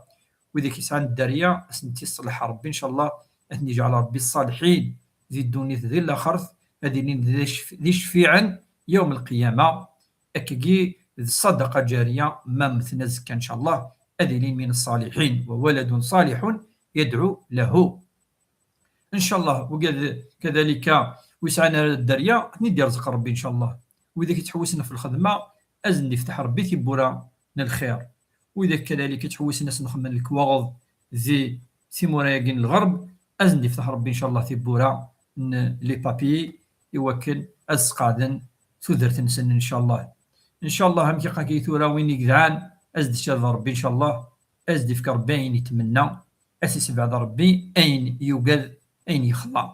widak yesɛan dderya ad sen-t-iṣleḥ Ṛebbi ncallah, ad ten-iǧɛel Ṛebbi ṣṣaliḥin di ddunit di laxert, ad ilin d icef-, d icfiɛen yawm lqiyama. Akkagi d ṣṣadaqa ǧariya, ma mmten azekka, ncallah, ad ilin min ṣṣaliḥin, wa waladun ṣaliḥun yadɛu lahu. Ncallah, wigad kadalika ur yesɛan ara dderya, ad ten-id-irẓeq Ṛebbi, ncallah. Widak yettḥewwisen ɣef lxedma, ad sen-d-ifteḥ Ṛebbi tiwwura n lxir. Widak kadalika yettḥewwisen ad sen-xedmen lekwaɣeḍ di timura-agi n lɣerb, ad sen-d-ifteḥ Ṛebbi, ncallah, tiwwura n les papiers, i wakken ad sqeɛden tudert-nsen, ncallah. Ncallah, amek iqaki tura win i yedɛan, ad s-d-icad Ṛebbi, ncallah, ad s-d-ifk Ṛebbi ayen itmenna, ad s-isebɛed Ṛebbi ayen yugad, ayen yexḍa.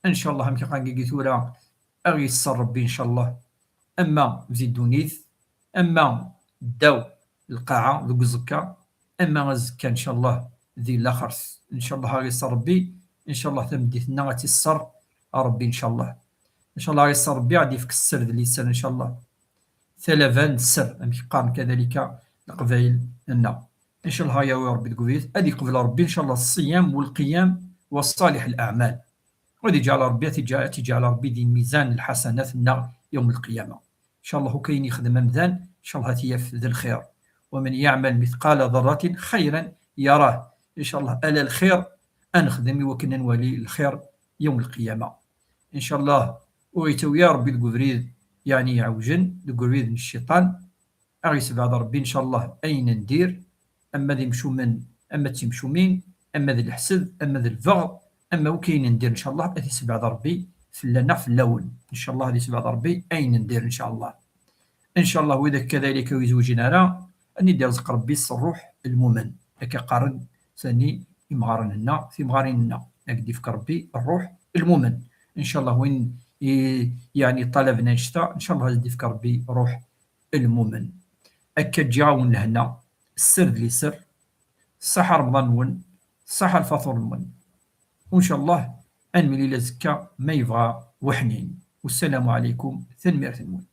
Ncallah, amek iqaki tura, ad ɣ-yesser Ṛebbi, ncallah, ama di ddunit, ama ddaw lqaɛa deg uẓekka, ama azekka, ncallah, di laxert. Ncallah, ad ɣ-yesser Ṛebbi, ncallah, tameddit-nneɣ ad tt-isser Ṛebbi, ncallah. Ncallah, ad ɣ-yesser Ṛebbi, ad d-ifk sser d liser, ncallah. Talaba n sser, amek qqaren kadalika Leqbayel-nneɣ. Ncallah, ad yawi Ṛebbi deg ubrid, ad yeqbel Ṛebbi, ncallah, ṣṣiyam u lqiyam wa ṣṣaliḥ laɛmal. Ad iǧɛel Ṛebbi, ad iǧ-, ad iǧɛel Ṛebbi di lmizan lḥasanat-nneɣ yawm lqiyama. Ncallah, akk ayen yexdem amdan, ncallah, ad t-yaf d lxir. ومن يعمل مثقال ذرة خيرا يره. Ncallah, ala lxir ad nexdem i wakken ad nwali lxir yawm lqiyama. Ncallah, ur yettawi ara Ṛebbi deg ubrid, yeɛni iɛewjen, deg ubrid n cciṭan. Ad ɣ-yessebɛed Ṛebbi, ncallah, ayen ndir, ama d imcumen, ama d timcumin, ama d leḥsed, ama d lbeɣḍ, ama akk ayen ndir, ncallah, ad t-yessebɛed Ṛebbi fell-aneɣ, fell-awen. Ncallah, ad yessebɛed Ṛebbi ayen ndir, ncallah. Ncallah, widak kadalika ur izewǧen ara, ad ten-id-irẓeq Ṛebbi s ṛṛuḥ lmumen. Akka qqaren sani imɣaren-nneɣ, timɣarin-nneɣ. Ad k-d-ifk Ṛebbi ṛṛuḥ lmumen. Ncallah, win i, yeɛni, ṭalaben annect-a, ncallah, ad s-d-ifk Ṛebbi ṛṛuḥ lmumen. Akka ǧǧiɣ-awen lehna, sser d liser, ṣṣaḥa Remḍan-nwen, ṣṣaḥa lfaṭur-nwen. Ncallah, ad nemlil azekka ma yebɣa Weḥnin. Wassalamu ɛalaykum, tanemmirt-nwen.